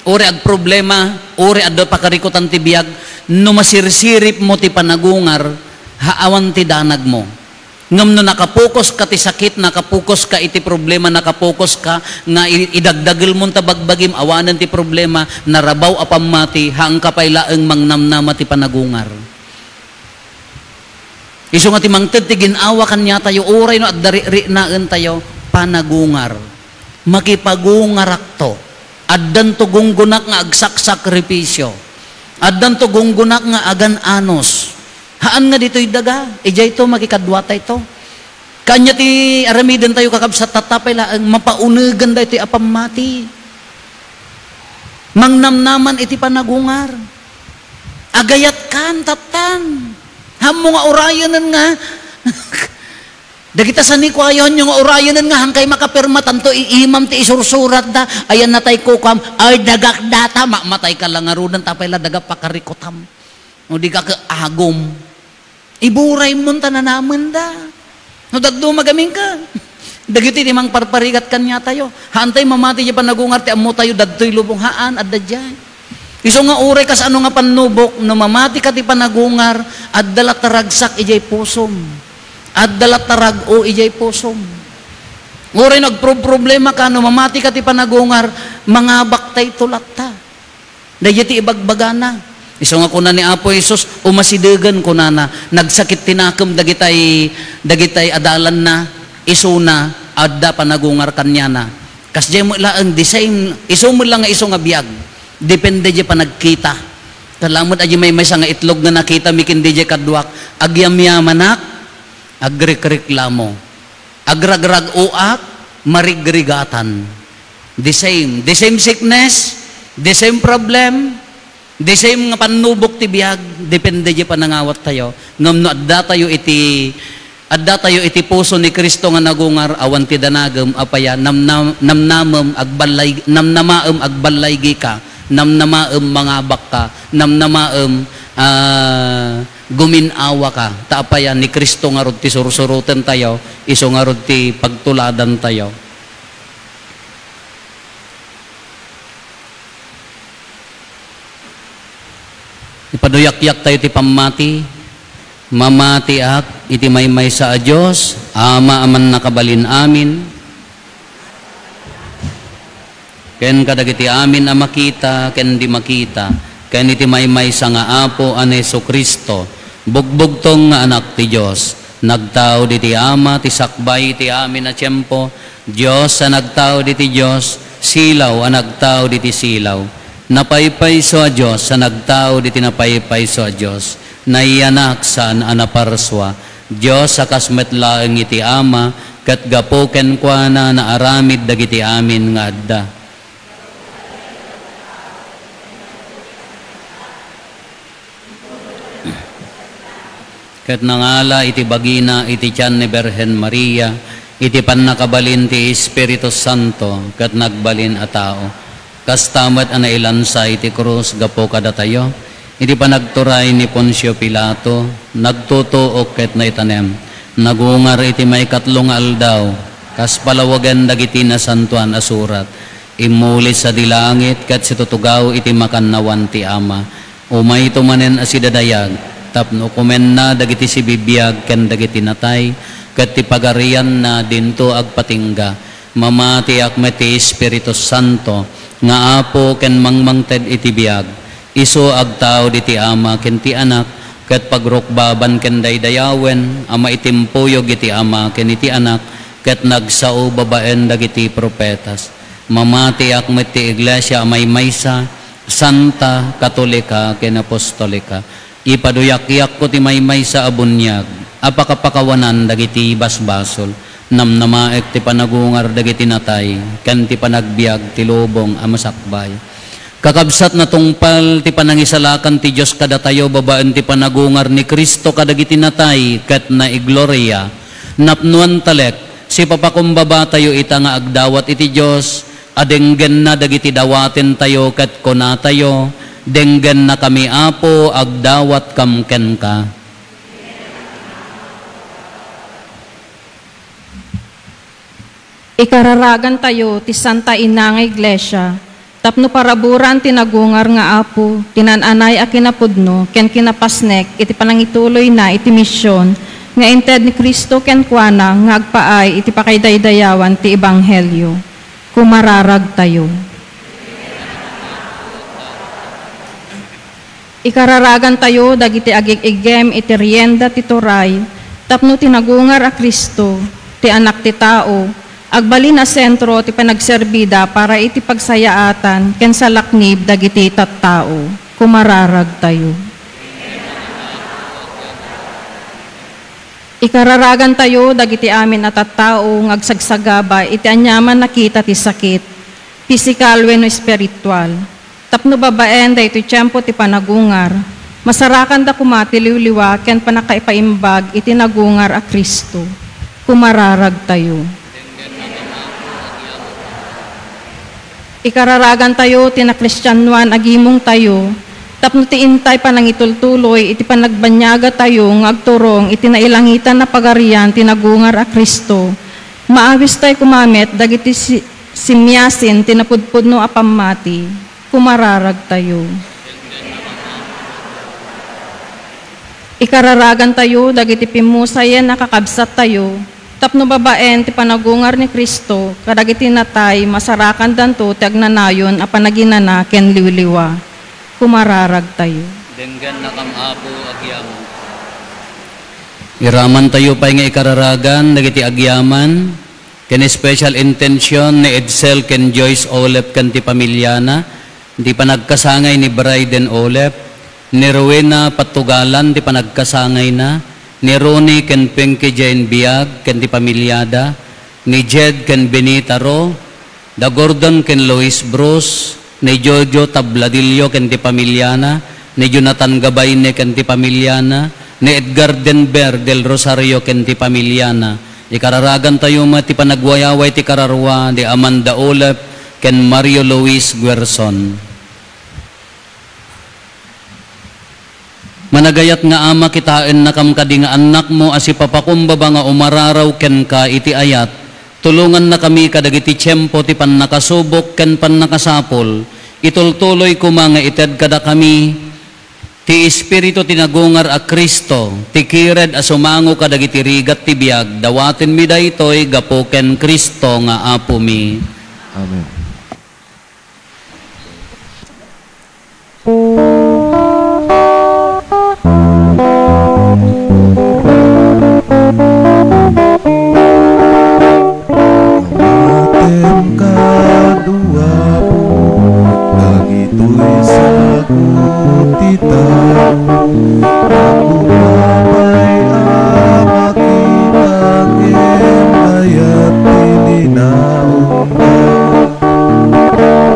uray agproblema, uray adda pakarikutan ti biag, no masirsiripmo ti panagungar, haan ti danagmo. Ngem no nakapokus ka ti sakit, nakapokus ka iti problema, nakapokus ka nga i-, idagdagelmo ta bagbagim, awanen ti problema, narabaw a pammati, haanka pay laeng mangnamnama ti panagungar. Isu nga ti mangted ti gin-awa kaniatayo, uray no adda riknaentayo, panagungar. Makipagungarakto. Addanto gunggonak nga agsaksakripisio. Addanto gunggonak nga agan-anos. Haan nga ditoy daga, idiayto makikaduatayto. Kaanya ti aramidentayo, kakabsat, tatta pay laeng mapaunegen daytoy a pammati. Mangnamnaman iti panagungar. Agayatkan, tattan. Hammo nga urayenen nga. Dagita sanikuayo, hanyo nga urayenen nga, hankay makapirma, tanto iimam ti isursuratda. Ayan natay kukuam, ay, dagak data, mamatay ka la ngaruden, tapay la daga pakarikutam. No di ka ke agum. Iburaymo ta nanamenda. No dadduma gamin ka. Dagiti ti mangparparigat kaniatayo. Haantay mamati diay panagungar ti ammotayo, dadtoy lubong. Haan, adda diay. Isu nga uray kasano nga pannubok, no mamati ka ti panagungar, adda latta ragsak idiay pusom. Adda latta rag-o idiay pusom. Uray no agproproblema ka, no mamati ka ti panagungar, mangabaktayto latta. Daydiay ti ibagbagana. Isu nga kuna ni Apo Jesus, umasidegen, kunana, nagsakit ti nakem dagitay, dagitay adalanna, isuna, adda panagungar kaniana. Kasdiay met laeng, the same, isu met la nga isu nga biag. Depende diay panagkita. Kalamet a diay maymaysa nga itlog nga nakitami ken diay kaduak, agyamyamanak, agrikreklamo. Agragragoak, marigrigatan. The same. The same sickness, the same problem, the same nga pannubok ti biag, depende diay panangawattayo. Ngem no addatayo iti, addatayo iti puso ni Cristo nga nagungar, awan ti danagem, apaya, namnam-, namnamem, agballay-, namnamaem, agballaygika, namnamaem, mangabakka, namnamaem, ah, gumin-awaka, ta apaya ni Cristo ngarud ti sursurotentayo, isu ngarud ti pagtuladantayo. Ipaduyakyak tayo ti pammati. Mamatiak iti maymaysa a Dios, Ama a mannakabalin amin. Ken kadagiti amin a makita ken di makita, ken iti maymaysa nga Apo a ni Jesu-Cristo, bugbugtong nga Anak ti Dios, nagtaud iti Ama ti sakbay iti amin a tiempo, Dios a nagtaud iti Dios, silaw a nagtaud iti silaw, napaypayso a Dios a nagtaud iti napaypayso a Dios, naiyanak saan a naparsua, Dios a kas met laeng iti Ama, ket gapu kenkuana naaramid dagiti amin nga adda. Ket nangala iti bagina iti tian ni Birhen Maria, iti pannakabalin ti Espiritu Santo, ket nagbalin a tao. Kasta met a nailansa iti krus gapu kadatayo, iti panagturay ni Poncio Pilato, nagtutuok ket naitanem. Nagungar iti maikatlo nga aldaw, kas palawagen dagiti Nasantoan a Surat. Immuli sadi langit ket situtugaw iti makannawan ti Ama. Umayto manen a sidadayag tapno ukomenna dagiti sibibiag ken dagiti natay, ket ti pagarianna dinto agpatingga. Mamatiak met ti Espiritu Santo nga Apo ken mangmangted iti biag. Isu agtaud iti Ama ken ti Anak, ket pagrukbaban ken daydayawen a maitimpuyog iti Ama ken iti Anak, ket nagsao babaen dagiti profetas. Mamatiak met ti iglesia a maymaysa, santa, katolika, ken apostolika. Ipaduyakko ti maymaysa a buniag a pakapakawanan dagiti basbasol. Namnamaek ti panagungar dagiti natay, ken ti panagbiag ti lubong a masakbay. Kakabsat, natungpal ti panangisalakan ti Dios kadatayo babaen ti panagungar ni Cristo kadagiti natay ket naigloria. Napnoan talek, sipapakumbabatayo ita nga agdawat iti Dios, a denggenna dagiti dawatentayo ket kunatayo, "Denggennakami, Apo, agdawatkam kenka." Ikararagantayo ti Santa Ina nga Iglesia, tapno paraburan ti nagungar nga Apo, ti nan-anay a kinapudno ken kinapasnek iti panangituloyna iti mision nga inted ni Cristo kenkuana nga agpaay iti pakaidaydayawan ti ebanghelio. Kumararagtayo. Ikararagantayo dagiti agig-iggem iti rienda ti turay tapno ti nagungar a Cristo, ti Anak ti Tao, agbalin a sentro ti panagserbida para iti pagsayaatan ken salaknib dagiti tattao. Kumararagtayo. Ikararagantayo dagiti amin a tattao nga agsagsagaba iti aniaman a kita ti sakit, pisikal wenno espiritual. Tapno babaen daytoy tiempo ti panagungar, masarakanda koma ti liwliwa ken pannakaipaimbag iti nagungar a Cristo. Kumararagtayo. Ikararagantayo ti nakristianoan a gimongtayo, tapno ti intay panangitultuloy iti panagbaniagatayo nga agturong iti nailangitan a pagarian ti nagungar a Cristo. Maawistay koma met dagiti si-, simiasin ti napudpudno a pammati. Kumararagtayo. Ikararagantayo dagiti pimmusayen a kakabsattayo, tapno babaen ti panagungar ni Cristo kadagiti natay, masarakandanto ti agnanayon a panaginana ken liwliwa. Kumararagtayo. Denggennakam, Apo, agyamang. Iramantayo pay nga ikararagan dagiti agyaman ken special intention ni Edsel ken Joyce Olep ken ti pamiliana, ti panagkasangay ni Bryden Olep, ni Rowena Patugalan ti panagkasangayna, ni Ronnie ken Pinky Jane Biag ken ti pamiliada, ni Jed ken Benita Ro, da Gordon ken Lois Bruce, ni Jojo Tabladillo ken ti pamiliana, ni Jonathan Gabayne ken ti pamiliana, ni Edgar Denver del Rosario ken ti pamiliana. Ikararagantayo met ti panagwayaway ti kararua, ni Amanda Olep ken Mario Luis Guerson. Managayat nga Ama, kitaennakam kadi nga annakmo a sipapakumbaba nga umararaw kenka iti ayat. Tulongannakami kadagiti tiempo ti pannakasubok ken pannakasapul. Itultuloy koma nga ited kadakami ti Espiritu ti nagungar a Cristo, ti kired a sumango kadagiti rigat ti biag. Dawatenmi daytoy gapu ken Cristo nga Apomi. Amen. Amatem kadua po, dagitoy sagut ti tao. Ako pay a makita ngem ayat ti linaonda.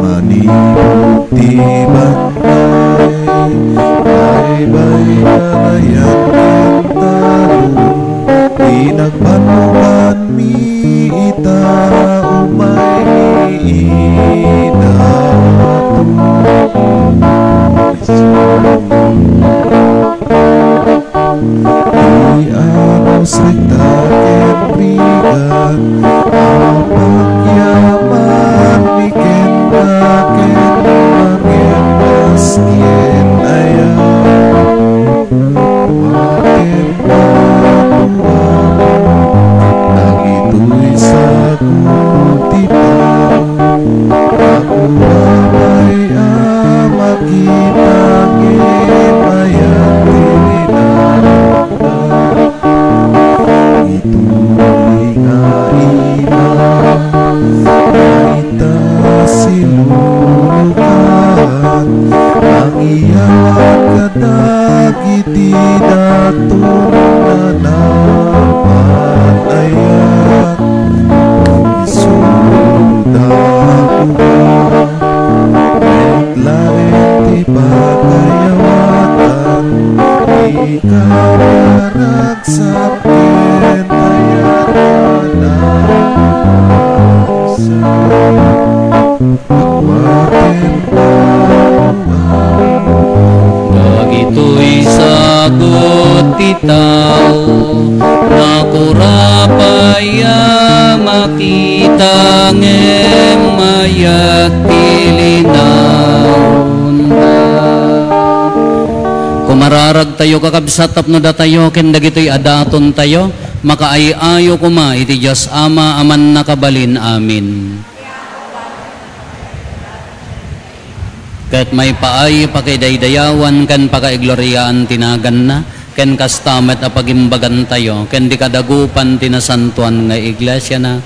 Manipud ti bantay, baybay a layag ken talon, ti nagbannoganmi ita, umaymi ita. Ti anos, rikta ken rigat, a pagyamanmi ken Dagitoy sagut ti tao, nakura pay a makita ngem mayat ti linaonna. Kumararagtayo, kakabsat, tapno datayo ken dagitoy a datontayo makaay-ayo koma iti Dios Ama a Mannakabalin. Amen. Ket maipaay pakidaydayawan ken pakaigloriaan ti naganna, ken kasta met a pagimbagantayo ken di kadagupan ti nasantoan nga iglesiana.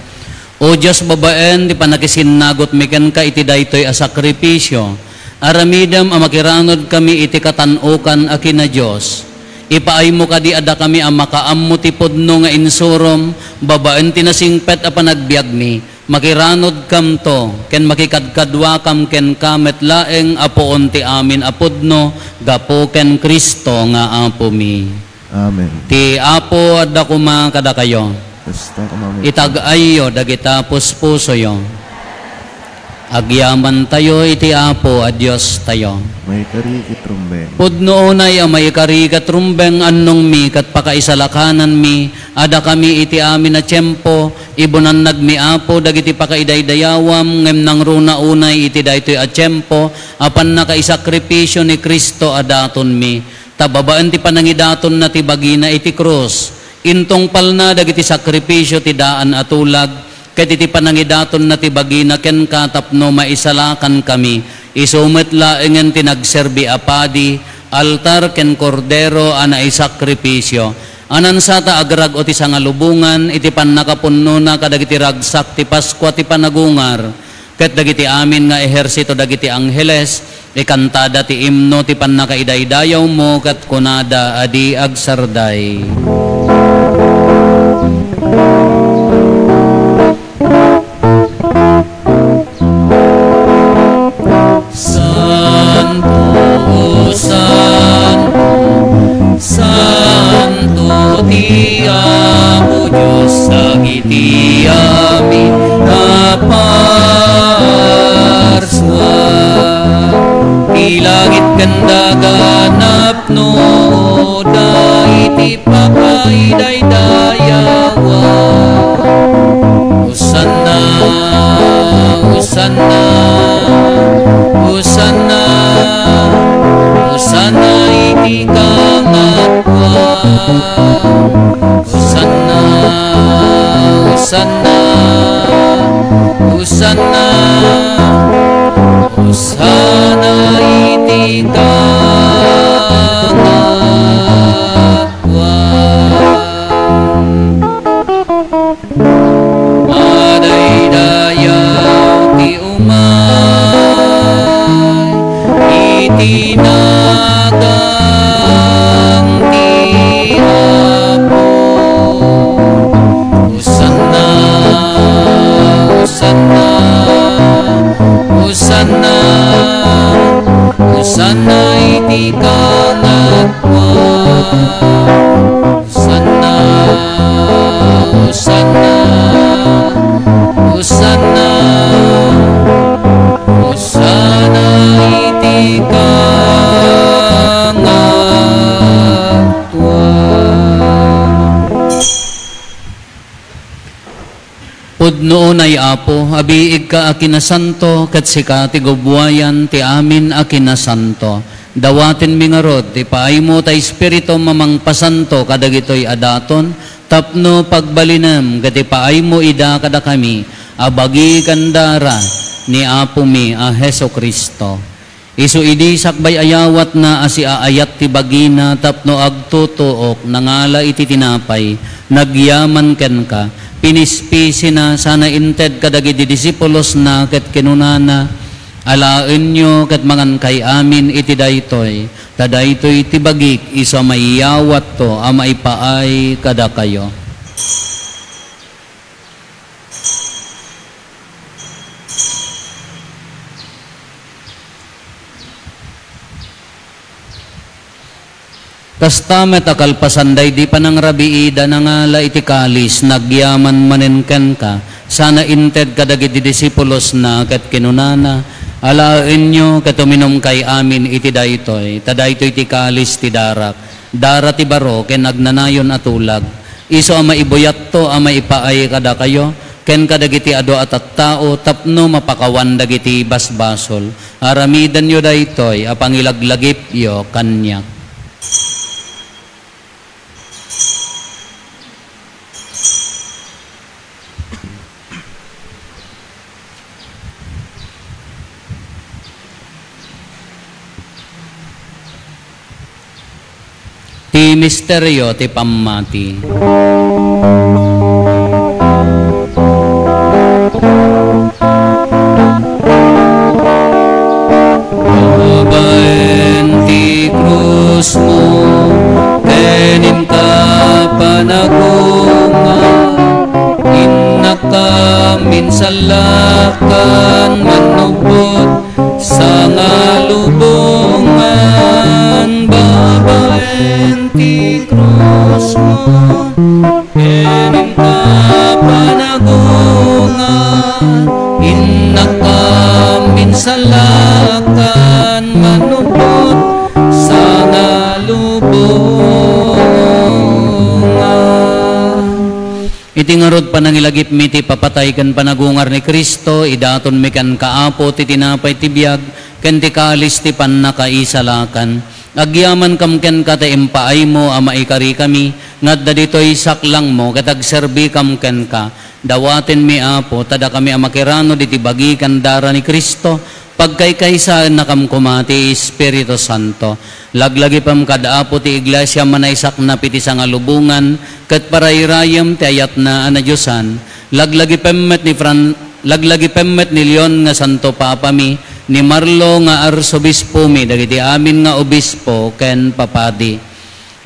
O Dios, babaen ti pannakisinnagutmi kenka iti daytoy a sakrifisio, aramidem a makiranudkami iti katan-okan a kina-Dios. Ipaaymo kadi a dakami a makaammo ti pudno nga insurom babaen ti nasingpet a panagbiagmi. Makiranudkamto ken makikadkaduakam kenka met laeng a puon ti amin a pudno gapu ken Cristo nga Apomi. Amen. Ti Apo adda koma kadakayo. Kasta koma met. Itag-ayyo dagita puspusoyo. Agyamantayo iti Apo a Diostayo. Maikari ket rumbeng. Pudno unay a maikari ket rumbeng, annongmi ket pakaisalakananmi a dakami iti amin a tiempo, ibunannagmi, Apo, dagiti pakaidaydayawam, ngem nangruna unay iti daytoy a tiempo a pannakaisakripisio ni Cristo a datonmi. Ta babaen ti panangidatonna ti bagina iti krus, intungpalna dagiti sakrifisio ti daan a tulag, ket iti panangidatonna ti bagina kenka tapno maisalakankami, isu met laengen ti nagserbi a padi, altar ken kordero a naisakrifisio. Anansata agrag-o ti sangalubongan iti pannakapunnona kadagiti ragsak ti Paskua ti panagungar, ket dagiti amin nga ehersito dagiti angheles, ikantada ti imno ti pannakaidaydayawmo ket kunada a di agsarday. Santo, santo, santo ti Apo Dios dagiti amin a parsua. Ti langit ken daga napnoda iti pakaidaydayawam. Hosanna, Hosanna, Hosanna, Hosanna iti kangatoan. Hosanna, Hosanna, Hosanna, Hosanna iti kangatoan. Madaydayaw ti umay iti nagan ti Apo. Hosanna, Hosanna, Hosanna, Hosanna iti kangatoan. Hosanna, Hosanna, Hosanna, Hosanna iti kangatoan. Pudno unay, Apo, a biigka a kinasanto, ket sika ti gubbuayan ti amin a kinasanto. Dawatenmi ngarud ti paaymo ta Espiritum a mangpasanto kadagitoy a daton, tapno pagbalinem ket ipaaymo ida kadakami a bagi ken dara ni Apomi a Jesu-Cristo. Isu idi sakbay a yawatna a siaayat ti bagina tapno agtutuok, nangala iti tinapay, nagyaman kenka, pinispisina sana inted kadagiti disipulosna ket kinunana, "Alaenyo ket mangankay amin iti daytoy, ta daytoy ti bagik isu a maiyawatto a maipaay kadakayo." Kasta met a kalpasan daydi panangrabiida, nangala iti kalis, nagyaman manen kenka, Sana inted kadagiti disipulosna ket kinunana, "Alaenyo ket uminumkay amin iti daytoy, ta daytoy ti kalis ti darak, dara ti baro ken agnanayon a tulag. Isu a maibuyatto a maipaay kadakayo ken kadagiti adu a tattao tapno mapakawan dagiti basbasol. Aramidenyo daytoy a pangilaglagipyo kaniak." Ti misterio ti pammati. Babaen ti krusmo, ken inka panagungar, innakam insallakan, mannubbot sangalubongan, babaen ti krusmo. Ken inka panagungar, innakam insallakan, mannubbot sangalubongan. Iti ngarud, panangilagipmi ti papatay ken panagungar ni Cristo, idatonmi kenka, Apo, ti tinapay ti biag ken ti kalis ti pannakaisalakan. Agyamankam kenka ta impaaymo a maikarikami nga adda ditoy saklangmo ket agserbikam kenka. Dawatenmi, Apo, ta dakami a makiranod iti bagi ken dara ni Cristo, pagkaykaysaennakam koma ti Espiritu Santo. Laglagipem kad Apo ti Iglesia a manaysaknap iti sangalubongan ket parayrayem ti ayatna a nadiosan. Laglagipem met ni Fran-, laglagipem met ni Leon nga Santo Papami, ni Marlo nga Arsobispomi, dagiti amin nga obispo ken papadi.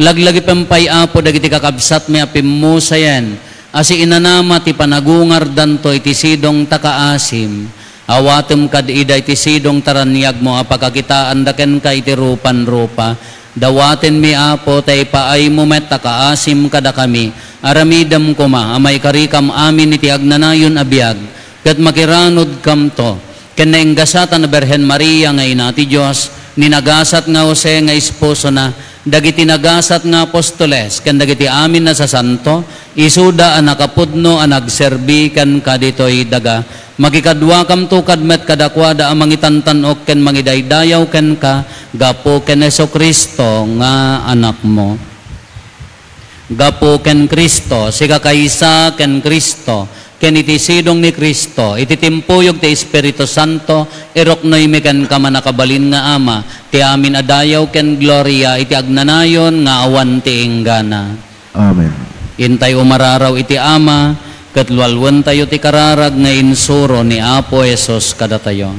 Laglagipem pay, Apo, dagiti kakabsatmi a pimmusayen a siinanama ti panagungardanto iti sidong ta kaasim. Awatem kad ida iti sidong ta raniagmo a pakakitaanda kenka iti rupan-rupa. Dawatenmi, Apo, ta ipaaymo met a kaasim kadakami. Aramidem koma a maikarikam amin iti agnanayon a biag, ket makiranodkamto ken nainggasatan a Birhen Maria nga ina ti Dios, ni nagasat nga Jose nga esposona, dagiti nagasat nga apostoles, ken dagiti amin a sasanto, isuda a nakapudno a nagserbi kenka ditoy daga. Makikaduakamto kad met kadakuada a mangitantan-ok ken mangidaydayaw kenka gapu ken Jesu-Cristo nga Anakmo. Gapu ken Cristo, sika kaysa ken Cristo, ken iti sidong ni Cristo, iti timpuyog ti Espiritu Santo, iruknoymi kenka, mannakabalin nga Ama, ti amin a dayaw ken gloria iti agnanayon nga awan ti inggana. Amen. Intay umararaw iti Ama, ket lualuentayo ti kararag nga insuro ni Apo Jesus kadatayo.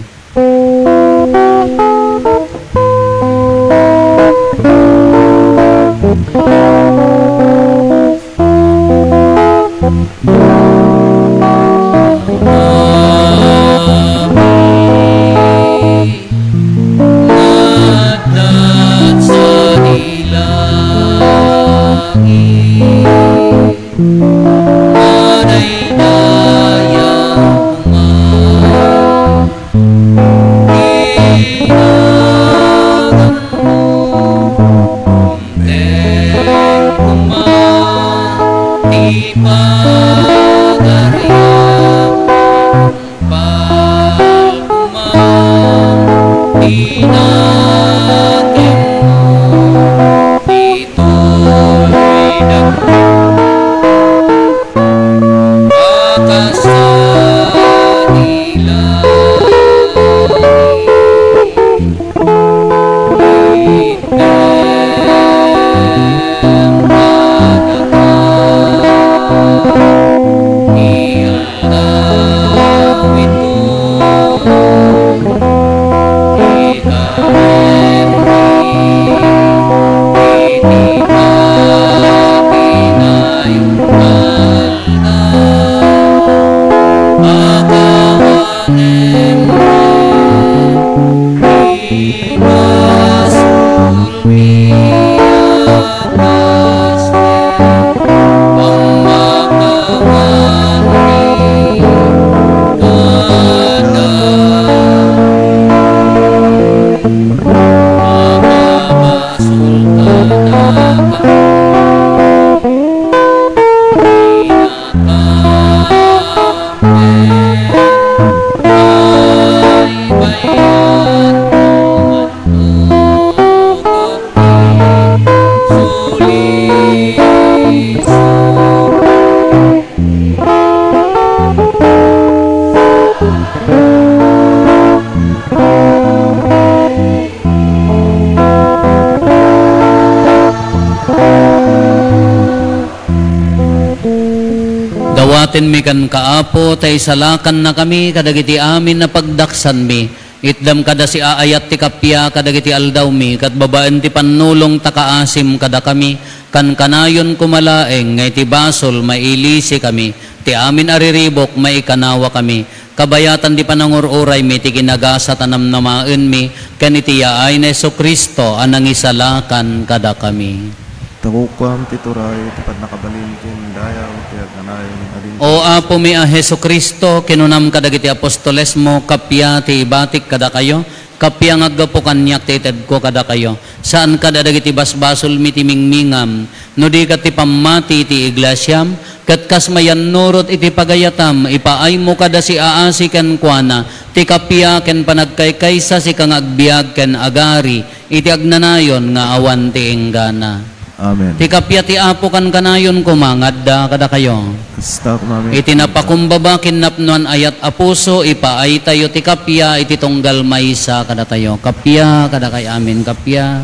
Tinmi kenka, Apo, ta isalakannakami kadagiti amin a pagdaksanmi. Itdam kada siaayat ti kappia kadagiti aldawmi, ket babaen ti pannulong ta kaasim kadakami, kankanayon koma laeng nga iti basol mailisikami, ti amin a riribuk maikanawakami. Kabayatan ti panangur-uraymi ti kinagasat a namnamaenmi ken iti yaay ni Jesu-Cristo a nangisalakan kadakami. Takukuam ti turay ti pannakabalin ken dayaw ti agnanayon a dimteng. O Apomi a Jesu-Cristo, kinunam kadagiti apostolesmo, kappia ti ibatik kadakayo, kappia nga aggapu kaniak ti itedko kadakayo. Saan kada dagiti basbasolmi ti mingmingam, no di ket ti pammati ti iglesiam, ket kas mayannurot iti pagayatam, ipaaymo kada siaasi kenkuana ti kappia ken panagkaykaysa, sika nga agbiag ken agari iti agnanayon nga awan ti inggana. Amen. Ti kappia ti Apo kankanayon koma nga adda kadakayo. Kasta koma met. Iti napakumbaba ken napnoan ayat a puso, ipaaytayo ti kappia iti tunggal maysa kadatayo. Kappia kadakay amin, kappia.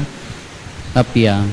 Kappia.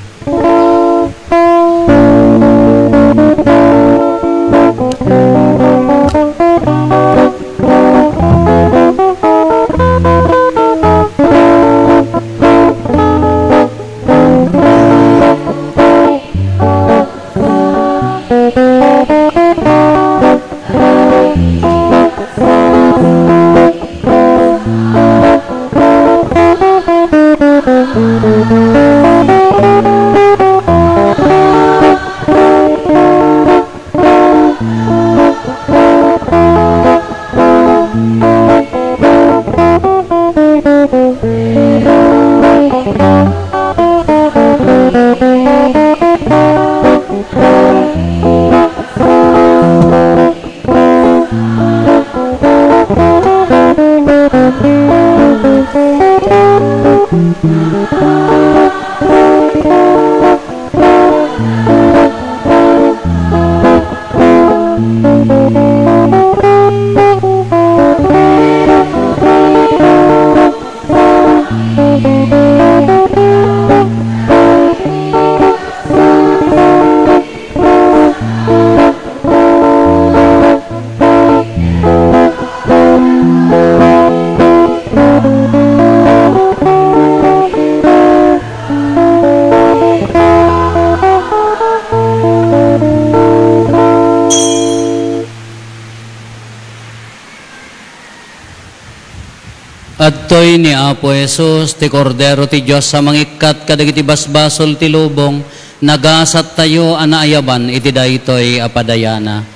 Adtoy ni Apo Jesus, ti Kordero ti Dios a mangikkat kadagiti basbasol ti lubong. Nagasattayo a naayaban iti daytoy a padayana.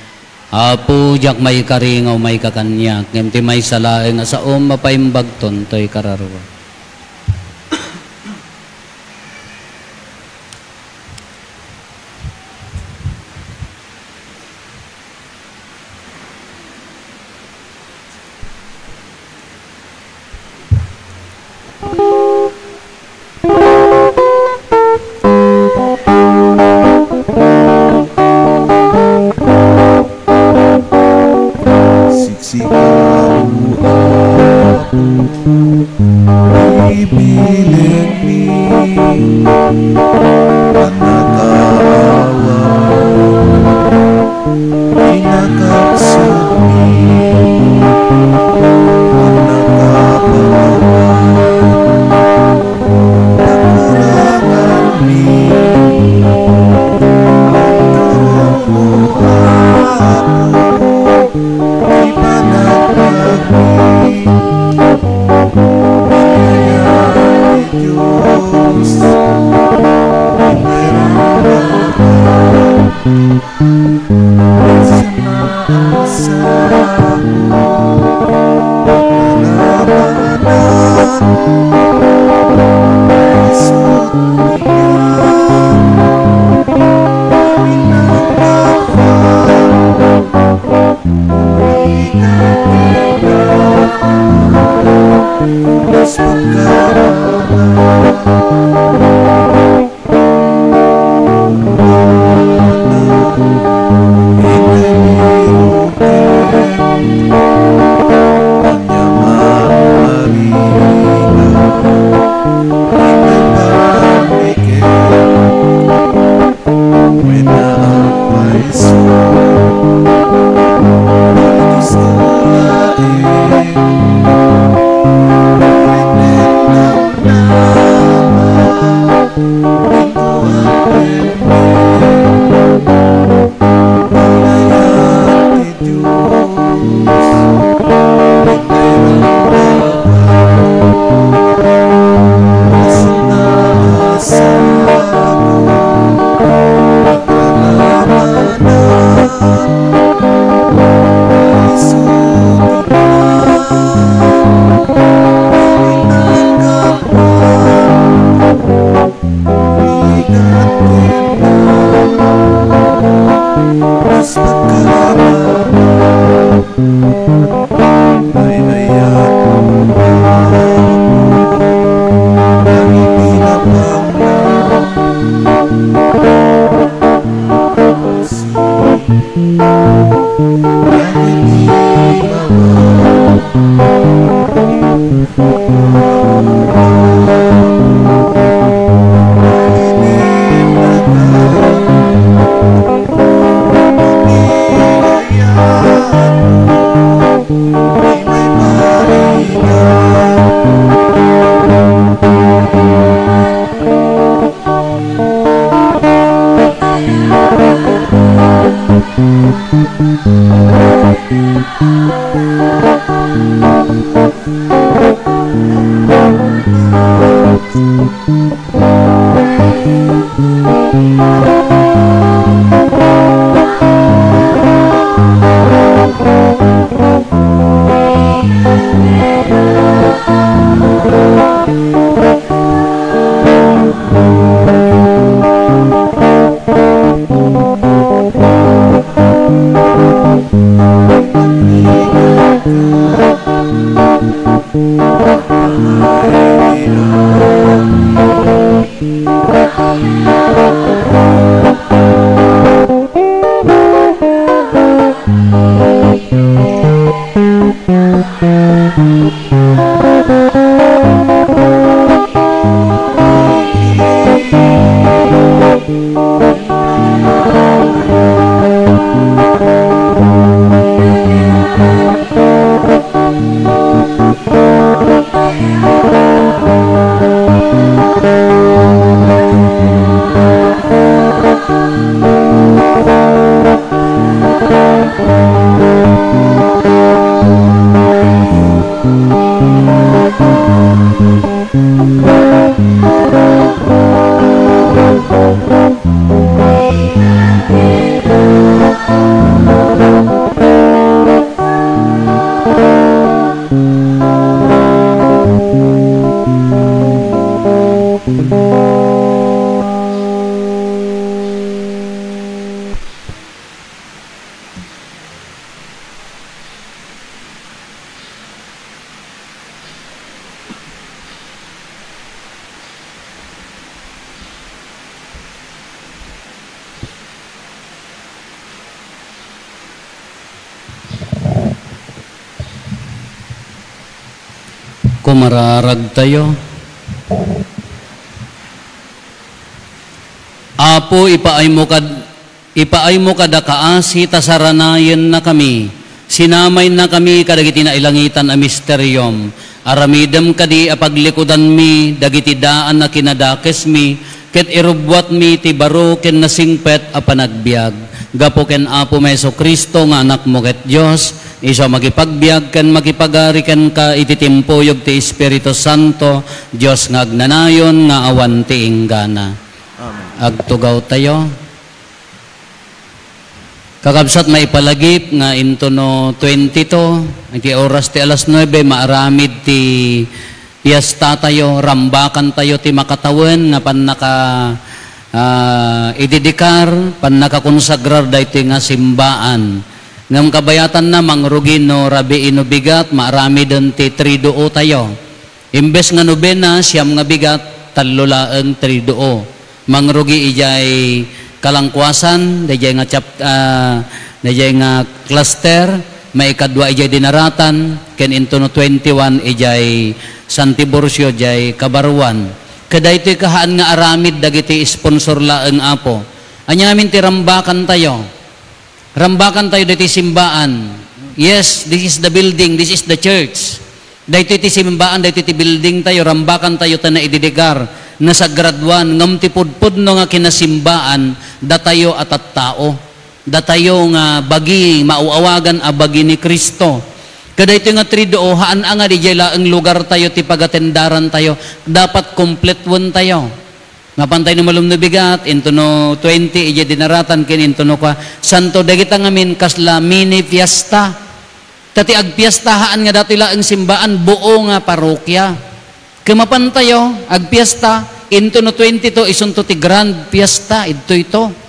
Apo, diak maikari nga umayka kaniak, ngem ti maysa laeng a saom a paimbagton toy kararua. Sika, O Apo, ibilin mi a nakaawan, ti nakapsut mi a nakapangawan, nakurangan mi, iturongmo, Apo. Ipanagpagmi, biyaya ni Dios, ipanagpagmi, sana ang sapo, ipanagpagmi, isut niya, Wen a payso, Kumararagtayo. Apo, ipaaymo kad-, ipaaymo kada kaasi ta saranayennakami. Sinamayennakami kadagiti nailangitan a misteriom. Aramidem kadi a paglikudanmi dagiti daan a kinadakesmi, ket irubbuatmi ti baro ken nasingpet a panagbiag. Gapu ken Apomi Jesu-Cristo nga Anakmo ket Dios, isu a makipagbiag ken makipagari kenka iti timpuyog ti Espiritu Santo, Dios nga agnanayon nga awan ti inggana. Amen. Agtugawtayo. Kakabsat, maipalagip nga intono twenty-two, iti oras ti alas nuebe, maaramid ti piestatayo, rambakantayo ti makatawen nga pannaka, ah, ididikar, pannakakonsagrar daytoy nga simbaan. Ngem kabayatanna, mangrugi no rabii no bigat, maaramiden ti Triduo tayo. Imbes nga nobena, siam nga bigat, tallo laeng Triduo. Mangrugi idiay Kalangkuasan, daydiay nga chap-, ah, daydiay nga cluster, maikadua idiay Dinaratan, ken intono twenty-one idiay San Tiburcio, diay Cabaruan. Kadaytoy kahaan nga aramid dagiti sponsor laeng, Apo. Ania ngamin ti rambakantayo? Rambakantayo daytoy simbaan. Yes, this is the building, this is the church. Daytoy ti simbaan, daytoy ti building tayo, rambakantayo ta naididikar, nasagraduan, ngem ti pudpudno nga kinasimbaan, datayo a tattao. Datayo nga bagi, mauawagan a bagi ni Cristo. Kadaytoy nga Triduo, haan a nga didiay laeng lugar tayo ti pagatendaran tayo, dapat kompletuan tayo. Mapan tayo no malum no bigat, intono twenty, idiay Dinaratan ken intono kua, Santo, dagita ngamin kasla mini fiesta. Ta ti agpiesta, haan nga datoy laeng simbaan, buo nga parokia. Ket mapan tayo agpiesta, intono twenty-two, isunto ti grand fiesta, idtoyto.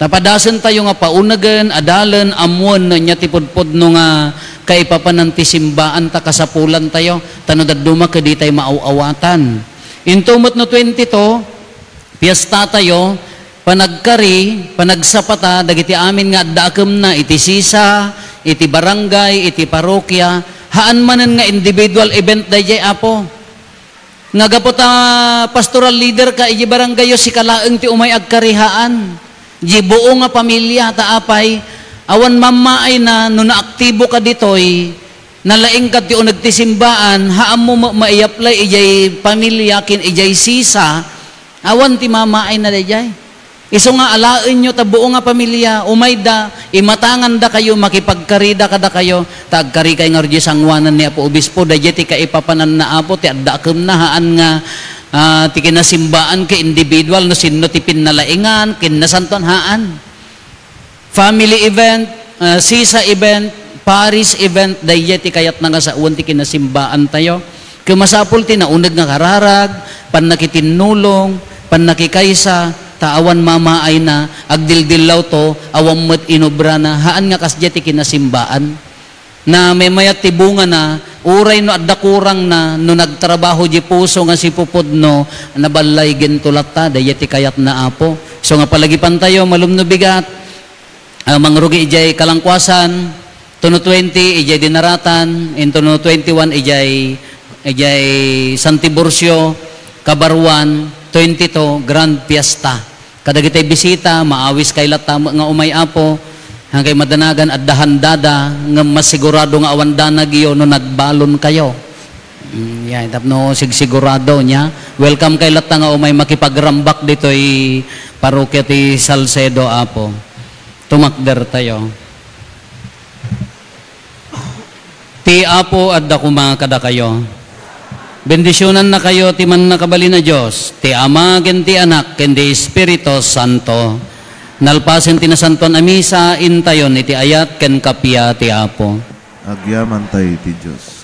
Napadasentayo nga paunegen, adalen, ammoen no ania ti pudpudno nga kaipapanan ti simbaan ta kasapulantayo, ta no dadduma ket ditay maaw-awatan. Into met no twenty-two, piestatayo, panagkari, panagsapata dagiti amin nga adda akemna iti sisa, iti barangay, iti parokia, Haan manen nga individual event dayjay, Apo. Nga gapu ta pastoral leader ka iti barangay yo, sika laeng ti umay agkari haan. Di buo nga pamilia ta apay, awan mammaayna no naaktibo ka ditoy, nalaing ka ti uneg ti simbaan, haanmo met maiapply ijay pamilia ken ijay sisa, awan ti mamaayna dayjay. Isu nga alaenyo ta buo nga pamilia, umayda, imatangandakayo, makipagkarida kadakayo, ta agkarikay ngarud diay sangoanan ni Apo Obispo, dayjay ti kaipapananna, Apo, ti adda a kemna, haan nga, ah, ti kinasimbaan ket individual, no sinno ti pinnalaingan, ken nasantoan, haan. Family event, ah, sisa event, parish event, dayjay ti kayatna nga sawen ti kinasimbaantayo. Ket masapul ti nauneg nga kararag, pannakitinnulong, pannakikaysa, ta awan mamaayna, agdildillawto, awan met inobrana, haan nga kasdiay ti kinasimbaan. Na memayat ti bungana, uray no adda kurangna, no nagtrabaho di puso nga sipupudno, naballay ginto latta, dayjay ti kayatna, Apo. So nga palagipantayo, malum no bigat, ah, mangrugi ijay Kalangkuasan, tuno twenty ijay Dinaratan, intuno twenty-one ijay, ijay San Tiburcio, Kabaruan, twenty-two, Grand Fiesta. Kadagitay bisita, maawis kay latta met nga umay, Apo. Hankay madanagan, adda handada, ngem masigurado nga awan danagyo no nagbalon kayo. Mm, yan, tapno sigsigurado niya. Welcome kay latta nga umay makipagrambak ditoy parokya ti Salcedo, Apo. Tumakder tayo. Ti Apo adda koma kadakayo. Bendisionannakayo ti Mannakabalin a Dios, ti Ama, ken ti Anak, ken ti Espiritu Santo. Nalpasen ti Nasantoan a Misa, intayon iti ayat ken kappia ti Apo. Agyamantay iti Dios.